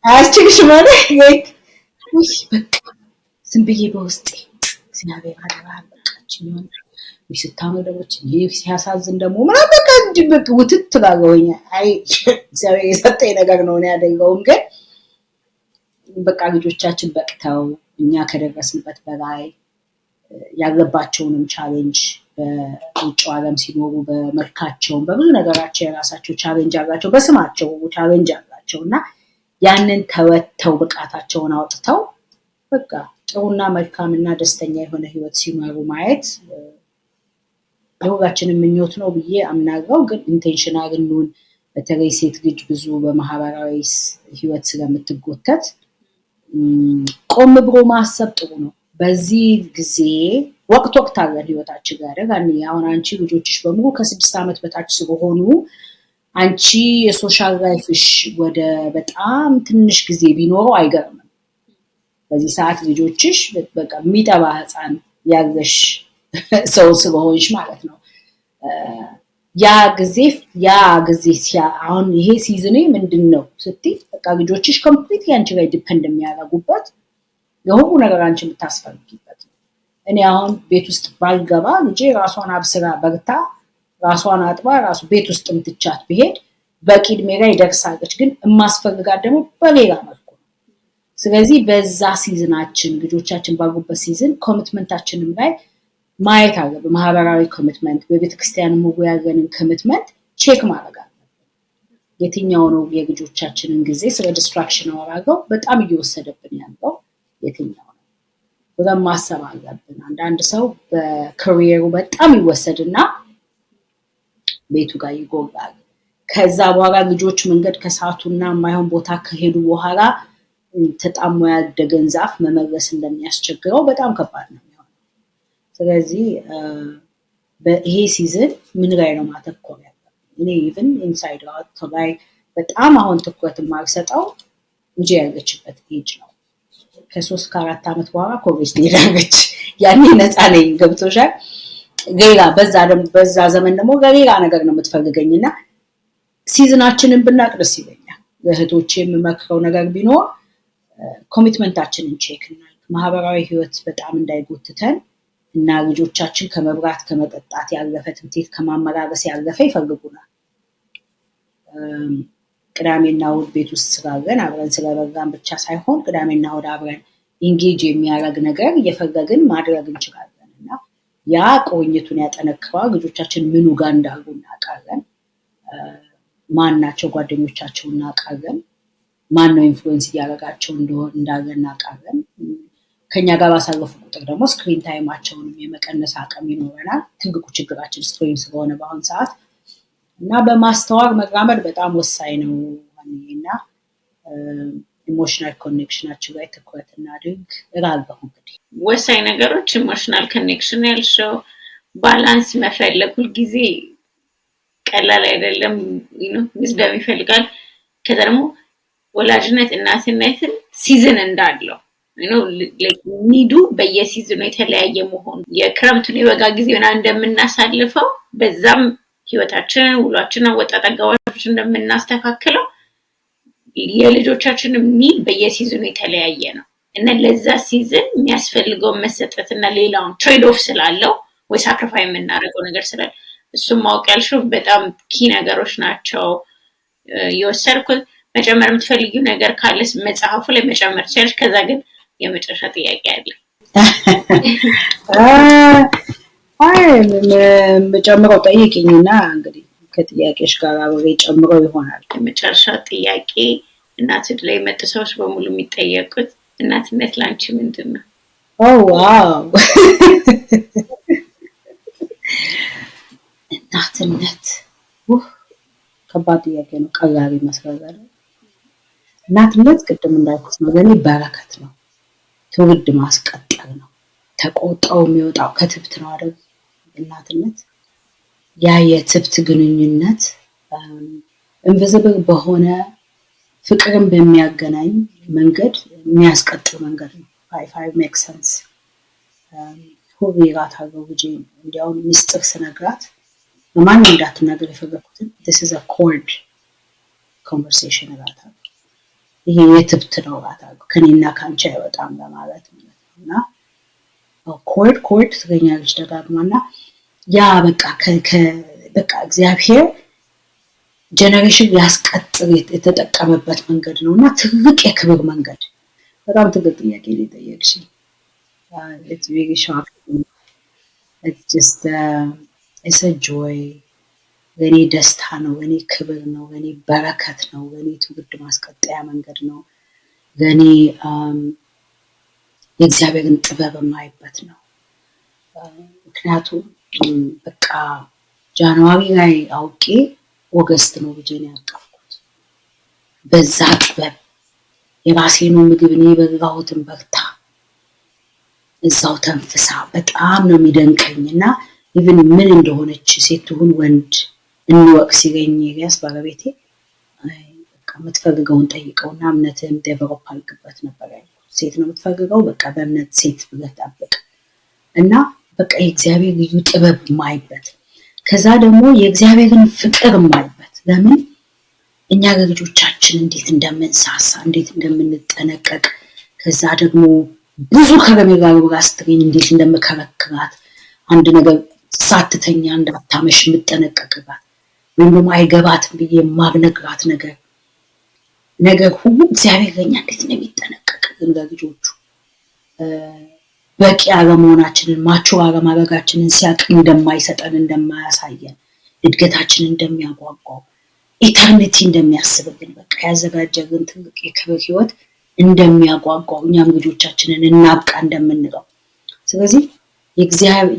Speaker 1: አያስችልሽም ማለት ውይ በቃ ዝም ብዬ በውስጤ እግዚአብሔር አደራህን በቃ ይህቺኛዋን ውይ ስታምር ደግሞ ይሄ ሲያሳዝን ደግሞ ምናምን በቃ እንዲህ በቃ ውትት እላለሁኝ። አይ እግዚአብሔር የሰጠኝ ነገር ነው፣ እኔ አይደለሁም። ግን በቃ ልጆቻችን በቅተው እኛ ከደረስንበት በላይ ያለባቸውንም challenge፣ በውጭው ዓለም ሲኖሩ በመልካቸውም በብዙ ነገራቸው የራሳቸው challenge አላቸው፣ በስማቸው challenge አላቸው። እና ያንን ተወጥተው ብቃታቸውን አውጥተው በቃ ጥሩና መልካምና ደስተኛ የሆነ ህይወት ሲመሩ ማየት የሁላችንም ምኞት ነው ብዬ አምናለሁ። ግን intentional እንሁን። በተለይ ሴት ልጅ ብዙ በማህበራዊ ህይወት ስለምትጎተት ቆም ብሎ ማሰብ ጥሩ ነው። በዚህ ጊዜ ወቅት ወቅት አለን ህይወታችን ጋር አይደል? አሁን አንቺ ልጆችሽ በሙሉ ከ6 ዓመት በታች ስለሆኑ አንቺ የ social life ሽ ወደ በጣም ትንሽ ጊዜ ቢኖረው አይገርምም። በዚህ ሰዓት ልጆችሽ በቃ የሚጠባ ህፃን ያለሽ ሰው ስለሆንሽ ማለት ነው። ያ ጊዜ አሁን ይሄ season ምንድን ነው ስትይ በቃ ልጆችሽ complete አንቺ ላይ depend የሚያደርጉበት፣ የሁሉ ነገር አንቺ የምታስፈልጊበት ነው። እኔ አሁን ቤት ውስጥ ባልገባ ልጄ ራሷን አብስራ በልታ ራሷን አጥባ ራሱ ቤት ውስጥ ምትቻት ብሄድ በቂ እድሜ ላይ ደርሳለች። ግን የማስፈልጋት ደግሞ በሌላ መልኩ ነው። ስለዚህ በዛ season ኣችን፣ ልጆቻችን ባሉበት season commitment ኣችንም ላይ ማየት አለብን። ማህበራዊ commitment፣ በቤተክርስቲያን ሙሉ ያለንን commitment check ማድረግ አለብን። የትኛው ነው የልጆቻችንን ጊዜ ስለ distraction አወራለሁ በጣም እየወሰደብን ያለው የትኛው ነው ብለን ማሰብ አለብን። አንዳንድ ሰው በ career ኡ በጣም ይወሰድና ቤቱ ጋር ይጎላል። ከዛ በኋላ ልጆች መንገድ ከሳቱና የማይሆን ቦታ ከሄዱ በኋላ ተጣሞ ያደገን ዛፍ መመለስ እንደሚያስቸግረው በጣም ከባድ ነው የሚሆነው። ስለዚህ ይሄ season ምን ላይ ነው ማተኮር ያለብን? እኔ even Inside Out ላይ በጣም አሁን ትኩረት የማልሰጠው ልጄ ያለችበት ኤጅ ነው። ከ3 ከ4 ዓመት በኋላ ኮሌጅ ትሄዳለች። ያኔ ነፃ ነኝ። ገብቶሻል? ሌላ በዛ ዘመን ደግሞ ለሌላ ነገር ነው የምትፈልገኝ። እና season ኣችንን ብናቅ ደስ ይለኛል። ለእህቶቼ የምመክረው ነገር ቢኖር commitment ኣችንን check እናድርግ። ማህበራዊ ህይወት በጣም እንዳይጎትተን እና ልጆቻችን ከመብራት ከመጠጣት ያለፈ ትምህርት ቤት ከማመላለስ ያለፈ ይፈልጉናል። ቅዳሜና እሑድ ቤት ውስጥ ስላለን አብረን ስለበላን ብቻ ሳይሆን ቅዳሜና እሑድ አብረን engage የሚያደርግ ነገር እየፈለግን ማድረግ እንችላለን እና ያ ቁርኝቱን ያጠነክረዋል። ልጆቻችን ምኑ ጋር እንዳሉ እናውቃለን። ማን ናቸው ጓደኞቻቸው እናውቃለን። ማን ነው influence እያደረጋቸው እንዳለ እናውቃለን። ከኛ ጋር ባሳለፉ ቁጥር ደግሞ screen time ኣቸውንም የመቀነስ አቅም ይኖረናል። ትልቁ ችግራችን screen ስለሆነ በአሁን ሰዓት እና በማስተዋል መራመድ በጣም ወሳኝ ነው እና emotional connection ኣችን ላይ ትኩረት እናድርግ እላለሁ። እንግዲህ
Speaker 2: ወሳኝ ነገሮች emotional connection ያልሽው፣ balance መፈለግ ሁልጊዜ ቀላል አይደለም፣ wisdom ይፈልጋል። ከዛ ደግሞ ወላጅነት እናትነትን season እንዳለው need ኡ በየ season ኡ የተለያየ መሆኑ፣ የክረምቱን የበጋ ጊዜ ምናምን እንደምናሳልፈው፣ በዛም ህይወታችንን ውሏችንን አወጣጥ አገባባችን እንደምናስተካክለው የልጆቻችንም need በየ season ኡ የተለያየ ነው እና ለዛ season የሚያስፈልገውን መሰጠት እና ሌላውን trade off ስላለው ወይ sacrifice የምናደርገው ነገር ስላለ እሱም ማወቅ ያልሽው በጣም key ነገሮች ናቸው የወሰድኩት። መጨመር የምትፈልጊው ነገር ካለ መጽሐፉ ላይ መጨመር ትችያለሽ። ከዛ ግን የመጨረሻ ጥያቄ አለ።
Speaker 1: አይ፣ የምጨምረው ጠይቂኝና እንግዲህ ከጥያቄሽ ጋር አብሬ ጨምረው ይሆናል።
Speaker 2: የመጨረሻ ጥያቄ እናትነት ላይ የመጡ ሰዎች በሙሉ የሚጠየቁት እናትነት ለአንቺ ምንድን ነው?
Speaker 1: Oh wow፣ እናትነት ከባድ ጥያቄ ነው። ቀላል ይመስላል አይደል? እናትነት ቅድም እንዳልኩት ነው፣ ለእኔ በረከት ነው። ትውልድ ማስቀጠል ነው። ተቆርጠው የሚወጣው ከትብት ነው አይደል? እናትነት ያ የትብት ግንኙነት invisible በሆነ ፍቅርን በሚያገናኝ መንገድ የሚያስቀጥል መንገድ ነው። If I make sense። ሁሌ እላታለሁ ልጄ፣ እንዲያውም ሚስጥር ስነግራት በማንም እንዳትናገር የፈለኩትን "This is a cord conversation" እላታለሁ። ይሄ የትብት ነው እላታለሁ። ከኔና ከአንቺ አይወጣም ለማለት ማለት ነው። እና "Cord, cord" ትለኛለች ደጋግማ። እና ያ በቃ እግዚአብሔር generation ሊያስቀጥል የተጠቀመበት መንገድ ነው እና ትልቅ የክብር መንገድ። በጣም ትልቅ ጥያቄ ነው የጠየቅሽኝ። It's really shocking. It's just it's a joy። ለእኔ ደስታ ነው፣ ለእኔ ክብር ነው፣ ለእኔ በረከት ነው፣ ለእኔ ትውልድ ማስቀጠያ መንገድ ነው፣ ለእኔ የእግዚአብሔርን ጥበብ የማይበት ነው። ምክንያቱም በቃ January ላይ አውቄ August ነው ልጄን ያቀፍኩት። በዛ ጥበብ የራሴኑ ምግብ እኔ የበላሁትን በልታ እዛው ተንፍሳ በጣም ነው የሚደንቀኝ። እና even ምን እንደሆነች ሴት ትሁን ወንድ እንወቅ ሲለኝ ኤልያስ ባለቤቴ፣ በቃ የምትፈልገውን ጠይቀውና እምነትህን develop አድርግበት ነበር ያልኩት። ሴት ነው የምትፈልገው፣ በቃ በእምነት ሴት ብለህ ጠብቅ። እና በቃ የእግዚአብሔር ልዩ ጥበብ የማይበት፣ ከዛ ደግሞ የእግዚአብሔርን ፍቅር የማይበት፣ ለምን እኛ ለልጆቻችን እንዴት እንደምንሳሳ፣ እንዴት እንደምንጠነቀቅ፣ ከዛ ደግሞ ብዙ ከረሜላ ልብላ ስትለኝ እንዴት እንደምከለክላት፣ አንድ ነገር ሳትተኛ እንዳታመሽ የምጠነቀቅባት ወይም ደግሞ አይገባትም ብዬ የማልነግራት ነገር ሁሉ እግዚአብሔር ለኛ እንዴት እንደሚጠነቀቅልን፣ ለልጆቹ በቂ አለመሆናችንን mature አለማድረጋችንን ሲያቅ እንደማይሰጠን፣ እንደማያሳየን፣ እድገታችንን እንደሚያጓጓው፣ eternity እንደሚያስብልን፣ በቃ ያዘጋጀልን ትልቅ የክብር ህይወት እንደሚያጓጓው፣ እኛም ልጆቻችንን እናብቃ እንደምንለው። ስለዚህ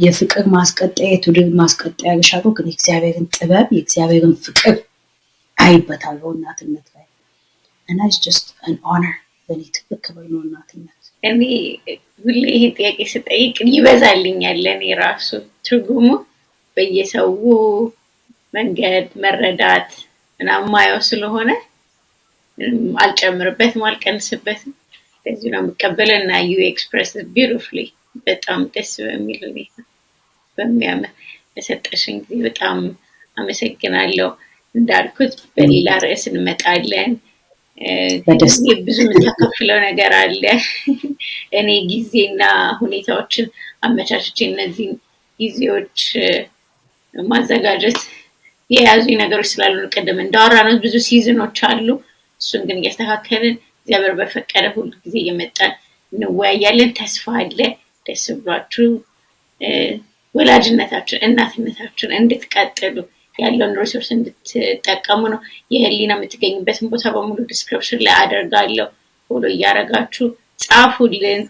Speaker 1: የፍቅር ማስቀጠያ፣ የትውልድ ማስቀጠያ ልሻለሁ፣ ግን የእግዚአብሔርን ጥበብ የእግዚአብሔርን ፍቅር አይበታለሁ እናትነት ላይ። እና it's just an honor፣ ለእኔ ትልቅ ክብር ነው እናትነት።
Speaker 2: እኔ ሁሌ ይሄ ጥያቄ ስጠይቅ ይበዛልኛል። ለእኔ ራሱ ትርጉሙ በየሰው መንገድ መረዳት ምናምን ማየው ስለሆነ ምንም አልጨምርበትም፣ አልቀንስበትም። ለዚህ ነው የምቀበለው እና you express beautifully፣ በጣም ደስ በሚል ሁኔታ በሚያምር። ለሰጠሽን ጊዜ በጣም አመሰግናለሁ። እንዳልኩት በሌላ ርዕስ እንመጣለን።
Speaker 1: በደስታ።
Speaker 2: ብዙ የምታካፍለው ነገር አለ። እኔ ጊዜና ሁኔታዎችን አመቻችቼ እነዚህን ጊዜዎች ማዘጋጀት የያዙኝ ነገሮች ስላሉ፣ ቅድም እንዳወራነው ብዙ season ኦች አሉ። እሱን ግን እያስተካከልን እግዚአብሔር በፈቀደ ሁል ጊዜ እየመጣን እንወያያለን። ተስፋ አለ። ደስ ብሏችሁ ወላጅነታችሁን እናትነታችሁን እንድትቀጥሉ፣ ያለውን resource እንድትጠቀሙ ነው። የህሊና የምትገኝበትን ቦታ በሙሉ description ላይ አደርጋለሁ። Follow እያደረጋችሁ ጻፉልን፣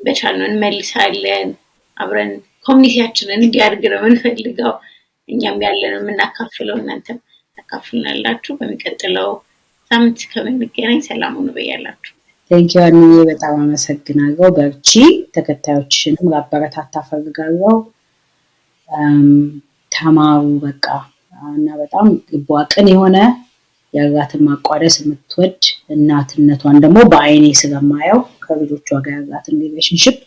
Speaker 2: በቻልነው እንመልሳለን። አብረን community ያችንን እንዲያድግ ነው የምንፈልገው። እኛም ያለነው የምናካፍለው እናንተም ታካፍሉናላችሁ። በሚቀጥለው ሳምንት ከምንገናኝ ሰላም ሁኑ በያላችሁ።
Speaker 1: Thank you አንዬ፣ በጣም አመሰግናለሁ። በርቺ። ተከታዮችሽንም ላበረታታ ፈልጋለሁ። ተማሩ በቃ። እና በጣም ልቧ ቅን የሆነ፣ ያላትን ማቋደስ የምትወድ፣ እናትነቷን ደግሞ በአይኔ ስለማየው ከልጆቿ ጋር ያላትን relationship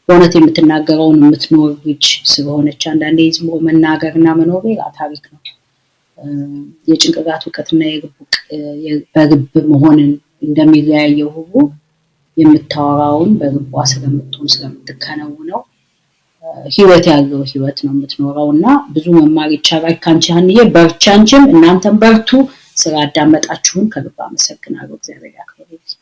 Speaker 1: በእውነት የምትናገረውን የምትኖር ልጅ ስለሆነች፣ አንዳንዴ ዝም ብሎ መናገርና መኖር ሌላ ታሪክ ነው። የጭንቅላት እውቀትና በልብ መሆንን እንደሚለያየው ሁሉ የምታወራውን በልቧ ስለምትሆን ስለምትከነውነው ህይወት ያለው ህይወት ነው የምትኖረው። እና ብዙ መማር ይቻላል ካንቺ ሀንዬ። በርቺ አንቺም፣ እናንተም በርቱ። ስላዳመጣችሁን ከልብ አመሰግናለሁ። እግዚአብሔር ያክብርልኝ።